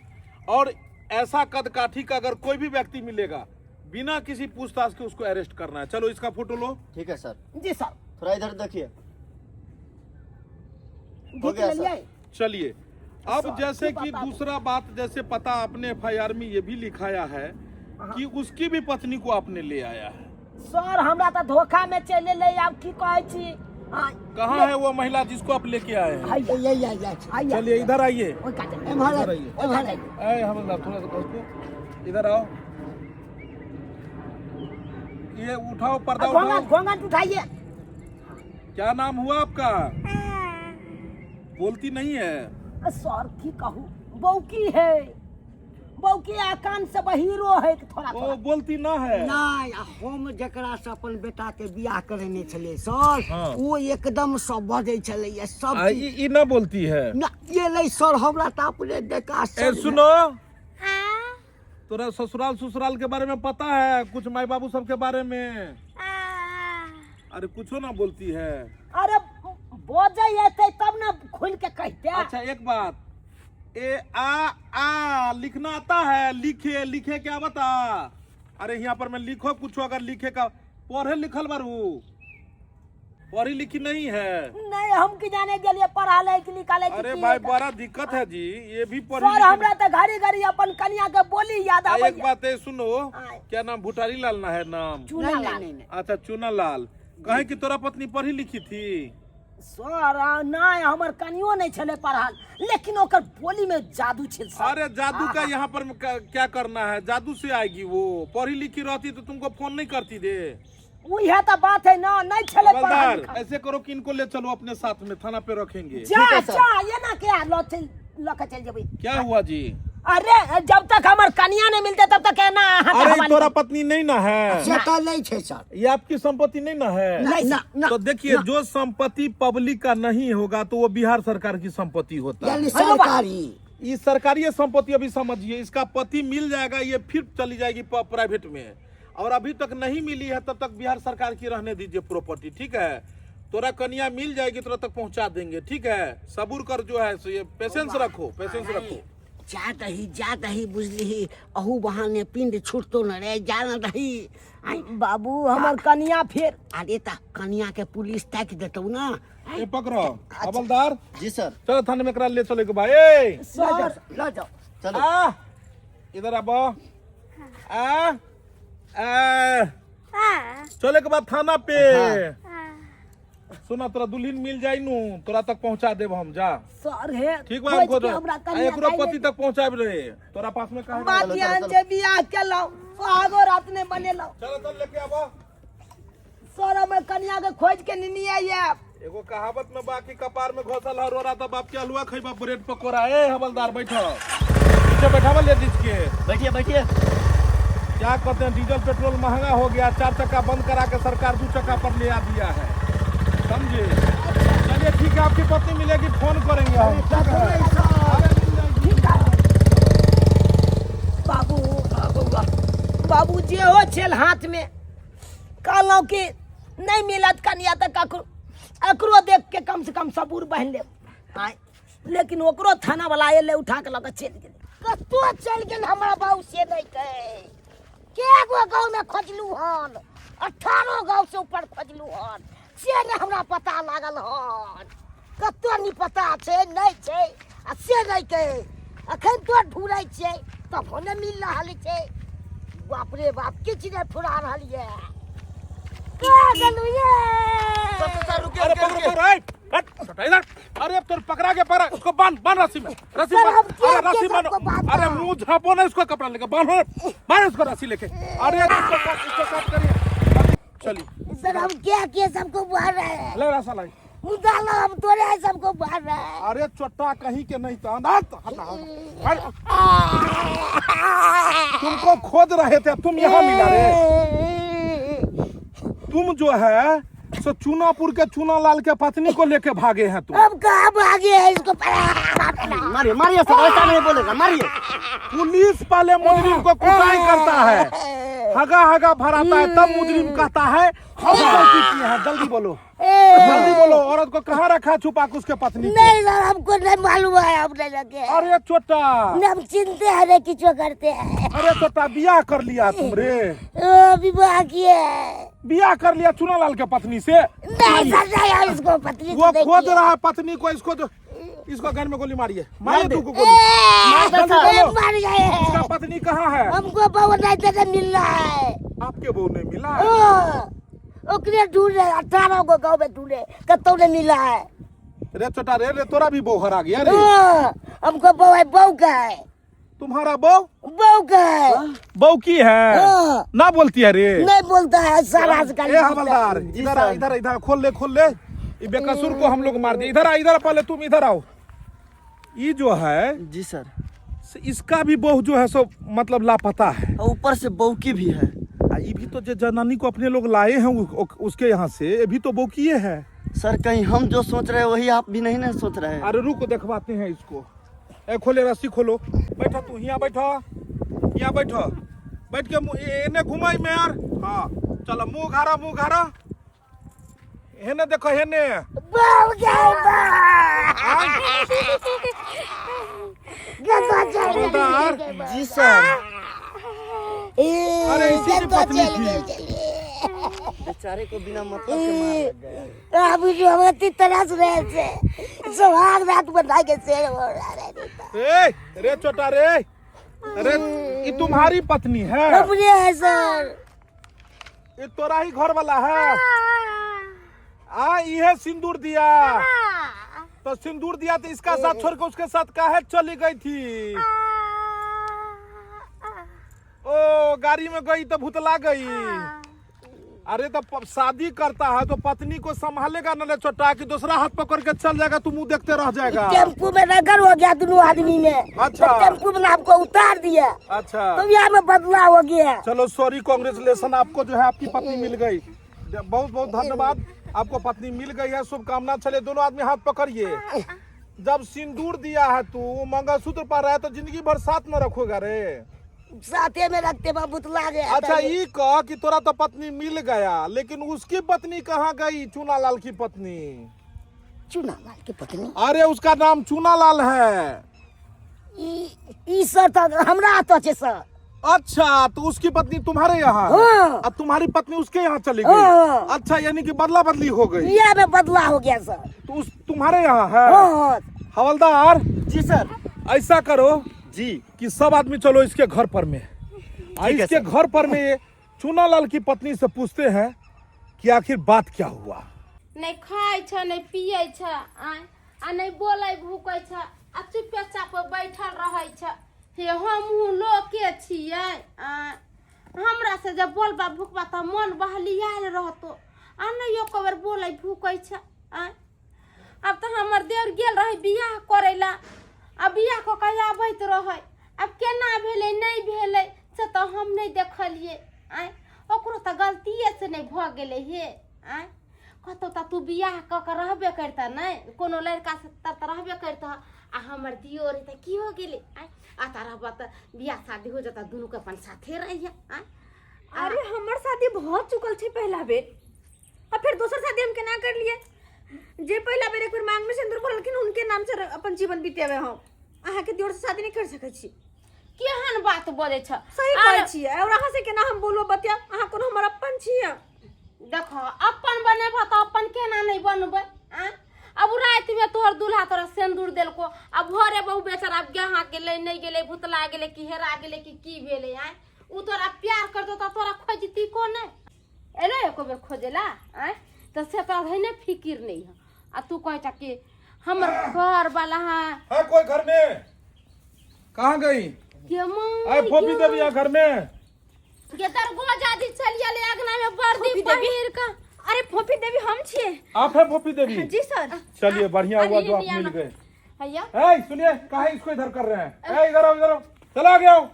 और ऐसा कद काठी का अगर कोई भी व्यक्ति मिलेगा बिना किसी पूछताछ के उसको अरेस्ट करना है चलो इसका फोटो लो ठीक है सर जी सर थोड़ा इधर देखिए हो घीच गया सर। लेलियै चलिए अब सर, जैसे की कि बता दो। दूसरा बात जैसे पता आपने एफआईआर में ये भी लिखाया है कि उसकी भी पत्नी को आपने ले आया है सर हमरा तऽ धोखा में चलि एलै आब की कहै छी हाँ, कहाँ है वो महिला जिसको आप लेके आए हैं हैया, ये ये ये हैया। चलिए इधर आइए ओहि कात जाइए। एम्हर इधर आइए। एम्हर आइए। ए हवलदार थोड़ा सा घुसको इधर आओ ये उठाओ पर्दा आ, घोंघट उठाओ घोंघट उठाइए क्या नाम हुआ आपका बोलती नहीं है आ, सर की कहू बौकी है बौकी आ कान से बहिरो है थोड़ा ओ थोड़ा बोलती ना है नहि आ हम जकरा से अपन बेटा के बियाह करेने छलियै सर हाँ। ओ एकदम सब बजै छलैया सब आ, चीज ई ना बोलती है ना ये नहीं सर हमरा तऽ अपने देखा ए सुनो तोरा ससुराल ससुराल के बारे में पता है कुछ माई बाबू सब के बारे में अरे कुछो ना बोलती है अरे बजै एतै तब ने खुलि के कहिते अच्छा एक बात ए आ आ लिखना आता है लिखे लिखे क्या बता अरे यहाँ पर मैं लिखो कुछ अगर लिखे का पढ़े लिखल बारू पढ़ी लिखी नहीं है नहीं हम की जाने के लिए पढ़ा ले कि लिखा ले कि अरे की भाई है। बड़ा दिक्कत है जी ये भी पढ़ी सर लिखी हमरा तो घड़ी घड़ी अपन कनिया के बोली याद आ, आबै एक बात है सुनो आय। क्या नाम भुटारी लाल ना है नाम चूना लाल अच्छा चूना लाल कहे कि तोरा पत्नी पढ़ी लिखी थी सर नहीं हमर कनियो नहीं छले पढ़ल लेकिन ओकर बोली में जादू छे सर अरे जादू का यहाँ पर क्या करना है जादू से आएगी वो पढ़ी लिखी रहती तो तुमको फोन नहीं करती दे उहे तो बात है ना नहीं छले पढ़ल हवलदार लिखल। ऐसे करो कि इनको ले चलो अपने साथ में थाना पे रखेंगे जा जा ये ना क्या लो चल ल के चल जेबै क्या हुआ जी अरे जब तक हमर कनिया नहीं मिलते तब तक ना अहाँ के अरे हवाले तोरा पत्नी नहीं ना है से तऽ नहि छै सर ये आपकी संपत्ति नहीं ना है नहीं ना ना तो देखिए जो संपत्ति पब्लिक का नहीं होगा तो वो बिहार सरकार की संपत्ति होता है यानी सरकारी ये सरकारी संपत्ति अभी समझिए इसका पति मिल जाएगा ये फिर चली जाएगी प्राइवेट में और अभी तक नहीं मिली है तब तक बिहार सरकार की रहने दीजिए प्रॉपर्टी ठीक है तोरा कन्या मिल जाएगी तोरा तक पहुंचा देंगे ठीक है सबूर कर जो है सो ये पेशेंस रखो पेशेंस रखो जा दही जा दही बुझलिही अहू बहाने पिंड छूटतो न रे जा न दही आँय, बाबू हमर कनिया फिर अरे ता कनिया के पुलिस ताकि देतौ ना ए पकड़ो हवलदार जी सर चलो थाने में करा ले चले के भाई ए सर लऽ जाओ चलो आ इधर आबो आ आ चले के बाद थाना पे सुना तोरा दुल्हन मिल जाई नु तोरा तक पहुंचा देब हम जा सर हे ठीक बा खोज हमको के हमरा आ कनिया एकरो काल्हि पति तक पहुंचाब रे तोरा पास में काहे बात ध्यान से बियाह केलहुँ सुहागो रात ने बनेलहुँ चलो चल लेके आबो सर हमर कनिया के खोज के निनिया आयब एगो कहावत में बाकी कपार में घोसल हर रोरा तो बाप के हलवा खइबा ब्रेड पकोड़ा ए हवलदार बैठो पीछे बैठावा लेडीज के बैठिए बैठिए क्या कहते हैं डीजल पेट्रोल महंगा हो गया चार चक्का बंद करा के सरकार दो चक्का पर ले आ दिया है समझे चलिए ठीक है आपकी पत्नी मिलेगी फोन करेंगे हम ठीक है? अरे मिल जाएगी। बाबू बाबू जे हो छल हाथ में कहलहुँ कि नहीं मिलत कनिया तऽ ककरो एकरो देख के कम से कम सबूर बहन लेब आँय लेकिन ओकरो थाना वाला एलै उठा के लऽ कऽ चलि गेलै कतौ चलि गेल हमरा बाबू से नहि कहै के गो गाँवमे खोजलू हन 18 गाँव से ऊपर खोजलू हन से नहि हमरा पता लागल हन कतौ नहि पता छै नहि छै आ से नहि कहै अखन तो ढूँढै छियै तबो नहि मिल रहल छै बाप रे बाप किछु नहि फुरा रहल यऽ कहाँ गेलू ये सर रुकिए अरे रुकिए पकड़ो रुकिए पकड़ो ए, हट, हट, इधर अरे अब तो पकड़ा के पकड़ा उसको बांध बांध रस्सी में रस्सी सर, बांध हम क्या अरे रस्सी किया बांधो सबको बांधना? अरे मुंह झापो ना इसको कपड़ा लेके बांधो बांधो इसको रस्सी लेके अरे इसको काट इसको काट करिए चलिए सर हम क्या किए सबको मार रहे हैं ले रस्सा लाई मुदाला हम तोरे हैं सबको मार रहे हैं अरे चोटा कहीं के नहीं तो हट हट, हट। तुमको खोज रहे थे तुम यहाँ मिला रे तुम जो है सो चूनापुर के चूना लाल के पत्नी को लेके भागे हैं तुम हम कहाँ भागे हैं इसको मारिए मारिए सर ऐसा नहीं बोलेगा मारिए पुलिस पहले मुजरिम को कुटाई करता है हगा हगा भराता है तब मुजरिम कहता है हम गलती किए हैं जल्दी बोलो जल्दी बोलो औरत को कहाँ रखा छुपा के उसके पत्नी को नहीं सर हमको नहीं मालूम है हम नहीं लगे अरे चोटा हम चिंते हैं नहीं किचो करते हैं अरे चोटा बियाह कर लिया तुम रे ओ, विवाह किए हैं। बियाह कर लिया चुनालाल के पत्नी से नहीं सर नहीं हम इसको पत्नी वो से नहीं खोज किए। रहा है पत्नी को इसको जो इसको घर में गोली मारिए मारिए तू को गोली ए, जल्दी बोलो। मर गए हैं। इसका पत्नी कहाँ है हमको बहू नहीं देने मिल रहा है आपके बहू नहीं मिला ओ, ओकरे ढूंढ रहे 18 गो गाँव में ढूंढे कतौ नहीं मिला है रे छोटा रे रे तोरा भी बहू हरा गया रे ओ, हमको बहू है बहू का है तुम्हारा बहू बहू का है बहू की है हाँ। ना बोलती है रे नहीं बोलता है सारा आजकल ए हवलदार जी इधर आ सर। इधर इधर खोल ले खोल ले ये बेकसूर को हम लोग मार दिए इधर आ इधर आ, पहले तुम इधर आओ ये जो है जी सर इसका भी बहू जो है सो मतलब लापता है और ऊपर से बौकी भी है आ ये भी तो जो जनानी को अपने लोग लाए हैं उसके यहाँ से ये भी तो बौकिए है सर कहीं हम जो सोच रहे हैं वही आप भी नहीं ना सोच रहे हैं अरे रुको देखवाते हैं इसको ए खोले रस्सी खोलो बैठो तू यहाँ बैठो यहाँ बैठो बैठ के एने घुमाई में यार हाँ चलो मुंह घारा मुंह घारा हेने देखो हेने बहू का है, बहू। गधा चल हवलदार जी सर अरे इसी तुम्हारी पत्नी थी। बेचारे को बिना मतलब के मार लग गया। अब जो हम अति तरस रहे थे, सुहाग रात बना के शेर हो रहा है। ए रे छोटा रे, अरे ये तुम्हारी पत्नी है? अपने है सर। ये तोरा ही घर वाला है? आ ये सिंदूर दिया तो सिंदूर दिया तो इसका साथ छोड़ के उसके साथ काहे चली गई थी? ओ गाड़ी में गई तो भूतला गई। अरे तो शादी करता है तो पत्नी को संभालेगा न रे छोटा, कि दूसरा हाथ पकड़ के चल जाएगा, तू मुंह देखते रह जाएगा। टेम्पू में रगड़ हो गया दोनों आदमी में। अच्छा। तो टेम्पू में आपको उतार दिया। अच्छा। तो यहाँ में बदला हो गया। चलो सॉरी, कांग्रेचुलेसन, आपको जो है आपकी पत्नी मिल गई। बहुत बहुत धन्यवाद, आपको पत्नी मिल गई है, शुभकामना। चले दोनों आदमी हाथ पकड़िए। जब सिंदूर दिया है तू मंगलसूत्र पर रहा है तो जिंदगी भर साथ न रखोगा रे? साथे में रखते बा बुतला गया। अच्छा ये कह कि तोरा तो पत्नी मिल गया, लेकिन उसकी पत्नी कहाँ गई? चूनालाल की पत्नी। चूनालाल की पत्नी? अरे उसका नाम चूनालाल है। ई सर तो हमरा आता छे सर। अच्छा तो उसकी पत्नी तुम्हारे यहाँ है। हाँ। अब तुम्हारी पत्नी उसके यहाँ चली गई। हाँ। अच्छा यानी कि बदला बदली हो गई। ये में बदला हो गया सर। तो उस तुम्हारे यहाँ है। हाँ। हवलदार जी सर। ऐसा करो जी कि सब आदमी चलो इसके घर पर में। आ ठीक है इसके सर। घर पर में ये चूनालाल की पत्नी से पूछते हैं कि आखिर बात क्या हुआ। नहि खाइ छ, नहि पियै छ, आँय, आ नहि बोलै भूकै छ, आ चुपे चाप बैठल रहै छ। हे हमहूँ लोके छियै, आँय, हमरा से जब बोलबा भुकबा तऽ मन बहलियायल रहतो, आ नहि एको बेर बोलै भूकै छ। आँय, आब तऽ हमर देवर गेल रहै बियाह करै ला, आ बियाह कऽ के आबैत रहै, आब केना भेलै नहि भेलै से तऽ हम नहि देखलियै। आँय, ओकरो तऽ गलतिए से नहि भऽ गेलै हे। आँय, कतौ तऽ तू बियाह कऽ के रहबे करितह नहि, कोनो लड़का से तऽ रहबे करितह, आ हमर दियोर तऽ की हो गेलै? आँय, आता रहबह तऽ बियाह शादी हो जेतह, दुनूके अपन साथे रहिहे। आँय, अरे हमर शादी भऽ चुकल छै पहिला बेर, आ फेर दोसर शादी हम केना कर लिए? जे पहिला बेर एक बेर मांग में सिंदूर भरलखिन उनके नाम से अपन जीवन बितेबै हम। अहाँके दियोर से शादी नहीं कर सकै छी। केहन बात बजै छ? सही कहै छियै। और अहाँ से केना हम बोलबो बतिया? अहाँ कोनो हमर अपन छियै? देखो अपन बनेबह तऽ अपन केना नहि बनबै? आँय, अब राति में तोहर दूल्हा तोरा सिंदूर देलको, आ भोरे बहु बेचारा आब गेहा गेलै नहि गेलै, भुतला गेलै कि हेरा गेलै कि की भेलै? आँय, उ तोरा प्यार करतो तऽ तोरा खोजती को नहि एलै एको बेर खोजेला? आँय, तऽ से तोरा है ने फिकिर नहीं है, आ तू कहै छ कि हमर घर वाला है। है कोई घर में? कहाँ गई? के माँ अरे फोफी देवी यहाँ घर में? के दरगोजा जी चलिए ले अगना में वर्दी पहिर के। अरे फोफी देवी हम छियै। आप है फोफी देवी? जी सर। चलिए बढ़िया हुआ जो आप अरे मिल गए। हैया ए सुनिए, काहे इसको इधर कर रहे हैं? ए इधर आओ, इधर आओ, चला गया आओ।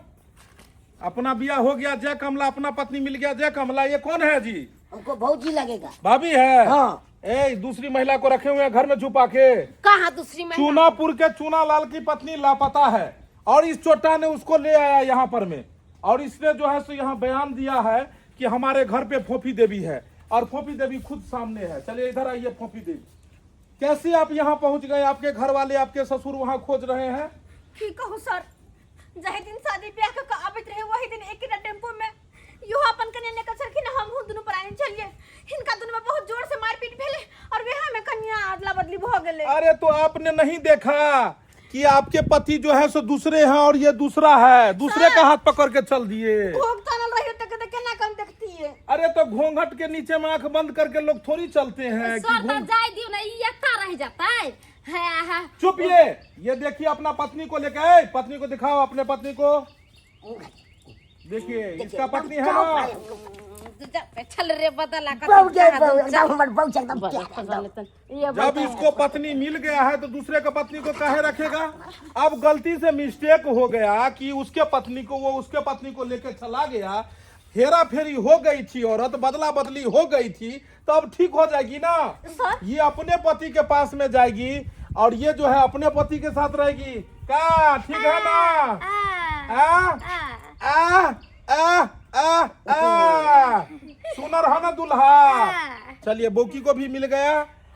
अपना बियाह हो गया जय कमला, अपना पत्नी मिल गया जय कमला। ये कौन है जी? हमको भौजी लगेगा। भाभी है? हाँ। ए दूसरी महिला को रखे हुए हैं घर में छुपा के। कहाँ दूसरी महिला? चूनापुर के चूनालाल की पत्नी लापता है और इस चोटा ने उसको ले आया यहाँ पर में, और इसने जो है सो यहाँ बयान दिया है कि हमारे घर पे फोफी देवी है और फोफी देवी खुद सामने है। चलिए इधर आइए फोफी देवी, कैसे आप यहाँ पहुँच गए? आपके घर वाले आपके ससुर वहाँ खोज रहे हैं। की कहू सर, जाहि दिन शादी ब्याह कऽ के आबैत रहे वही दिन एकेटा टेम्पू में इहो अपन कन्या लेकर छलखिन, हमहूँ दुनू प्राणी छलियै। हिनका दुनू में बहुत जोर से मारपीट भेलै और वएह में कन्या अदला बदली भऽ गेलै। अरे तो आपने नहीं देखा कि आपके पति जो है सो दूसरे हैं और ये दूसरा है, दूसरे का हाथ पकड़ के चल दिए। घोघ तानल रहियो तक तऽ केना कम देखतियै? अरे तो घूंघट के नीचे में आंख बंद करके लोग थोड़ी चलते हैं कि सर तऽ घूंघ- जाय दियौ ने, ई एतऽ रहि जेतै। है है चुप। ये देखिए अपना पत्नी को लेकर आए, पत्नी को दिखाओ, अपने पत्नी को देखिए, इसका पत्नी है ना। चल रे बदला बहु के बहु एकदम हमर बहु छै, एकदम प्यारा एकदम। जब इसको पत्नी मिल गया है तो दूसरे का पत्नी को काहे रखेगा? अब गलती से मिस्टेक हो गया कि उसके पत्नी को वो उसके पत्नी को लेकर चला गया, हेरा फेरी हो गई थी, औरत बदला बदली हो गई थी, तो अब ठीक हो जाएगी ना। ये अपने पति के पास में जाएगी और ये जो है अपने पति के साथ रहेगी। का ठीक है ना? आ आ आ आ आ सुनर है ना दूल्हा। चलिए बोकी को भी मिल गया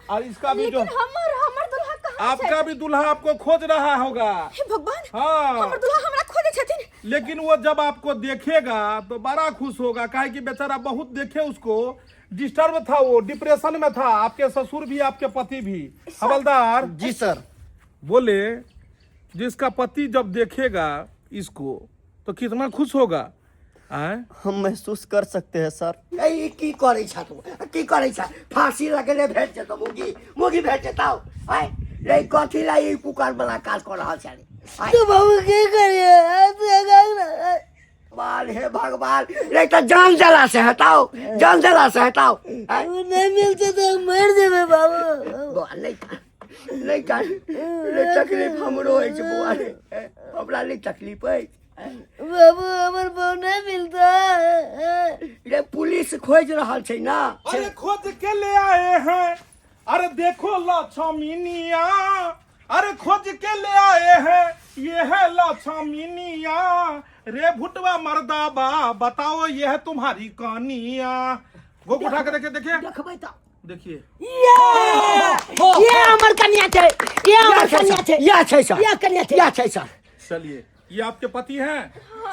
और इसका भी जो लेकिन हमर हमर दुल्हा कहाँ छै? आपका भी दूल्हा आपको खोज रहा होगा। हे भगवान, हाँ। हमर दुल्हा हमरा खोजै छथिन। लेकिन वो जब आपको देखेगा तो बड़ा खुश होगा, काहे कि बेचारा बहुत देखे उसको, डिस्टर्ब था, वो डिप्रेशन में था, आपके ससुर भी आपके पति भी। हवलदार जी सर। बोले जिसका पति जब देखेगा इसको तो कितना खुश होगा। आए? हम महसूस कर सकते हैं सर। ए, ई की करै छ तू, की करै छ? फांसी लगेले भेट जेतौ, मुगी मुगी भेट जेतौ। आय रे, कथी ला ई कुकर वाला काज कर रहल छ रे? आय तो बाबू की करिए? भगवान, हे भगवान रे, त जान देला से हटाओ, जान देला से हटाओ। आय नहीं मिलते तो मर जेबे बाबू। बौआ, नहि नहि कान रे, तकलीफ हमरो अछि बौआ रे, हमरा नहि तकलीफ अछि। बाबू, हमर बहू नहीं मिलता। रे, पुलिस खोजि रहल छै ना। अरे खोज के ले आए हैं, अरे देखो लक्ष्मीनिया, अरे खोज के ले आए हैं, ये है लक्ष्मीनिया रे। भुटवा मर्दा बा, बताओ ये है तुम्हारी कनिया। गोक उठा के देखिए, देखिए। देखबै तऽ। देखिए। ये ये हमर कन्या छै, ये हमर कन्या छै। या छै सर। ये कन्या छै। या छै सर। चलिए, ये आपके पति हैं।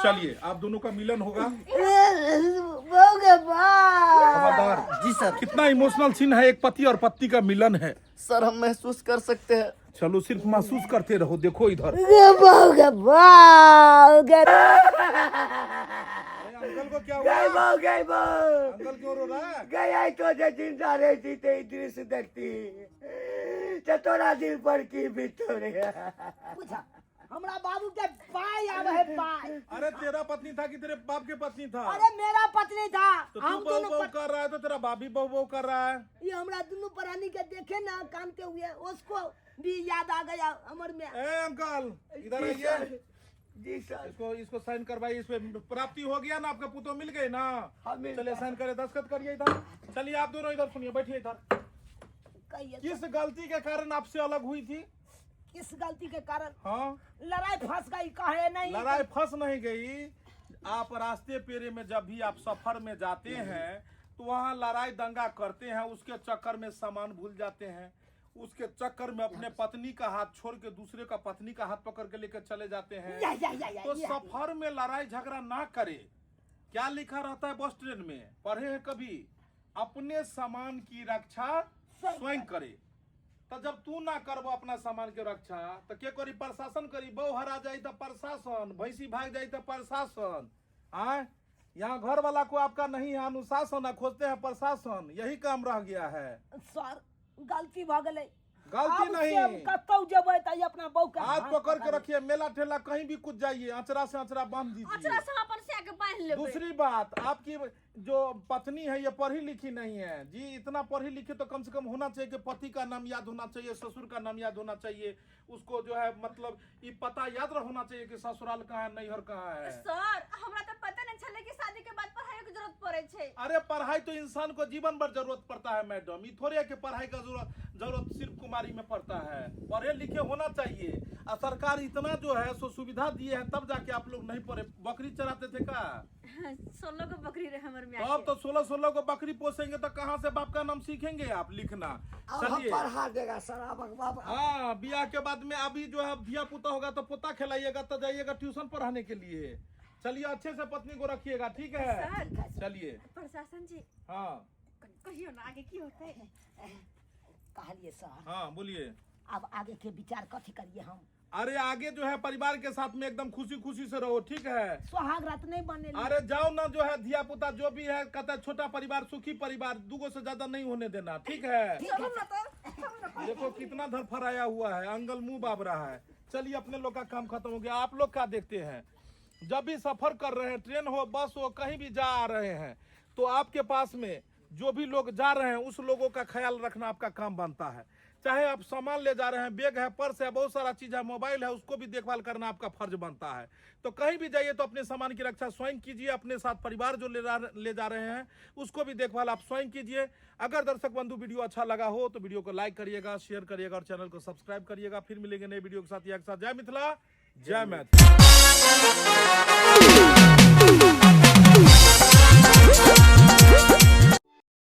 चलिए, आप दोनों का मिलन होगा। बहू के बाप। खबरदार। जी सर। कितना इमोशनल सीन है, एक पति और पत्नी का मिलन है। सर, हम महसूस कर सकते हैं। चलो, सिर्फ महसूस करते रहो। देखो इधर। बहू के बाप के। अरे, अंकल को क्या गई हुआ? बहू, गई बहू। अंकल क्यों रो रहा है? गई आई तो जे जिंदा रहती ते ई दृश्य देखती ते तोरा दिल पर की बीतो रे? पूछा, हमरा बाबू के पाई आवे है, पाई। अरे, तेरा पत्नी था कि तेरे बाप के पत्नी था? अरे, मेरा पत्नी था। तो तू हम बहू दोनों बहू कर रहा है तो तेरा बाप भी बहू बहू कर रहा है। ये हमरा दोनों प्राणी के देखे ना कानते हुए, उसको भी याद आ गया हमर में। ए अंकल, इधर आइए। जी सर। इसको इसको साइन करवाइए इस पे। प्राप्ति हो गया ना आपका? पुतो मिल गए ना? हाँ, मिल। चलिए, साइन करिए, दस्तखत करिए इधर। चलिए, आप दोनों इधर सुनिए, बैठिए इधर। कहिए। किस गलती के कारण आपसे अलग हुई थी? किस गलती के कारण? हाँ। लड़ाई फंस गई, कहे नहीं। लड़ाई फंस नहीं गई। आप रास्ते पेरे में जब भी आप सफर में जाते हैं तो वहाँ लड़ाई दंगा करते हैं, उसके चक्कर में सामान भूल जाते हैं, उसके चक्कर में अपने पत्नी का हाथ छोड़ के दूसरे का पत्नी का हाथ पकड़ के लेकर चले जाते हैं। या, तो या। सफर में लड़ाई झगड़ा ना करे। क्या लिखा रहता है बस ट्रेन में, पढ़े हैं कभी? अपने सामान की रक्षा स्वयं करे। तो जब तू ना करबो अपना सामान के रक्षा तो के करी? प्रशासन करी? बहु हरा जाई तो प्रशासन, भैंसी भाग जाई तो प्रशासन। आय यहाँ घर वाला को आपका नहीं है अनुशासन, आ खोजते हैं प्रशासन, यही काम रह गया है। सर, गलती भ गेलै। गलती आब से नहीं। हम कतौ जेबै तऽ ई अपना बहू के हाथ पकड़ के रखिए, मेला ठेला कहीं भी कुछ जाइए, अचरा से अचरा बांध दीजिए। अचरा से हम अपन सै के बान्हि लेबै। दूसरी बात, आपकी जो पत्नी है ये पढ़ी लिखी नहीं है जी। इतना पढ़ी लिखी तो कम से कम होना चाहिए कि पति का नाम याद होना चाहिए, ससुर का नाम याद होना चाहिए, उसको जो है मतलब ये पता याद होना चाहिए कि ससुराल कहाँ है, नैहर कहाँ है। सर, हमरा तऽ पता नहीं छलै कि शादी के बाद पढ़ाई के जरूरत पड़ै छै। अरे, पढ़ाई तो इंसान को जीवन भर जरूरत पड़ता है मैडम। ये थोड़े है कि पढ़ाई का जरूरत जरूरत सिर्फ कुमारी में पड़ता है। पढ़े लिखे होना चाहिए और सरकार इतना जो है सो सुविधा दिए है, तब जाके आप लोग नहीं पढ़े। बकरी चराते थे का? 16 गो बकरी रहे हमर my. तब तो 16 16 को बकरी पोसेंगे तो कहाँ से बाप का नाम सीखेंगे आप लिखना? अब हम चलिए। पढ़ा देगा सर, अब बाप। हाँ, बियाह के बाद में अभी जो है धिया पुता होगा तो पोता खिलाइएगा तो जाइएगा ट्यूशन पढ़ाने के लिए। चलिए, अच्छे से पत्नी को रखिएगा, ठीक है? सर। चलिए। प्रशासन जी। हाँ। कहियो ना, आगे की होतै? कहलिए सर। हाँ, बोलिए। अब आगे के विचार कथी करिए हम? अरे, आगे जो है परिवार के साथ में एकदम खुशी खुशी से रहो, ठीक है? सुहाग रात नहीं बने। अरे, जाओ ना, जो है धिया पुता जो भी है, कहता है छोटा परिवार सुखी परिवार, दुगो से ज्यादा नहीं होने देना, ठीक है? चलू ना तऽ, चलू ना। देखो, कितना धरफराया हुआ है अंकल, मुंह बाब रहा है। चलिए, अपने लोग का काम खत्म हो गया। आप लोग क्या देखते हैं? जब भी सफर कर रहे हैं, ट्रेन हो, बस हो, कहीं भी जा आ रहे हैं तो आपके पास में जो भी लोग जा रहे हैं, उस लोगों का ख्याल रखना आपका काम बनता है। चाहे आप सामान ले जा रहे हैं, बैग है, पर्स है, बहुत सारा चीज है, मोबाइल है, उसको भी देखभाल करना आपका फर्ज बनता है। तो कहीं भी जाइए तो अपने सामान की रक्षा स्वयं कीजिए, अपने साथ परिवार जो ले जा रहे हैं उसको भी देखभाल आप स्वयं कीजिए। अगर दर्शक बंधु वीडियो अच्छा लगा हो तो वीडियो को लाइक करिएगा, शेयर करिएगा और चैनल को सब्सक्राइब करिएगा। फिर मिलेंगे नए वीडियो के साथ। एक साथ जय मिथिला, जय मैथिली।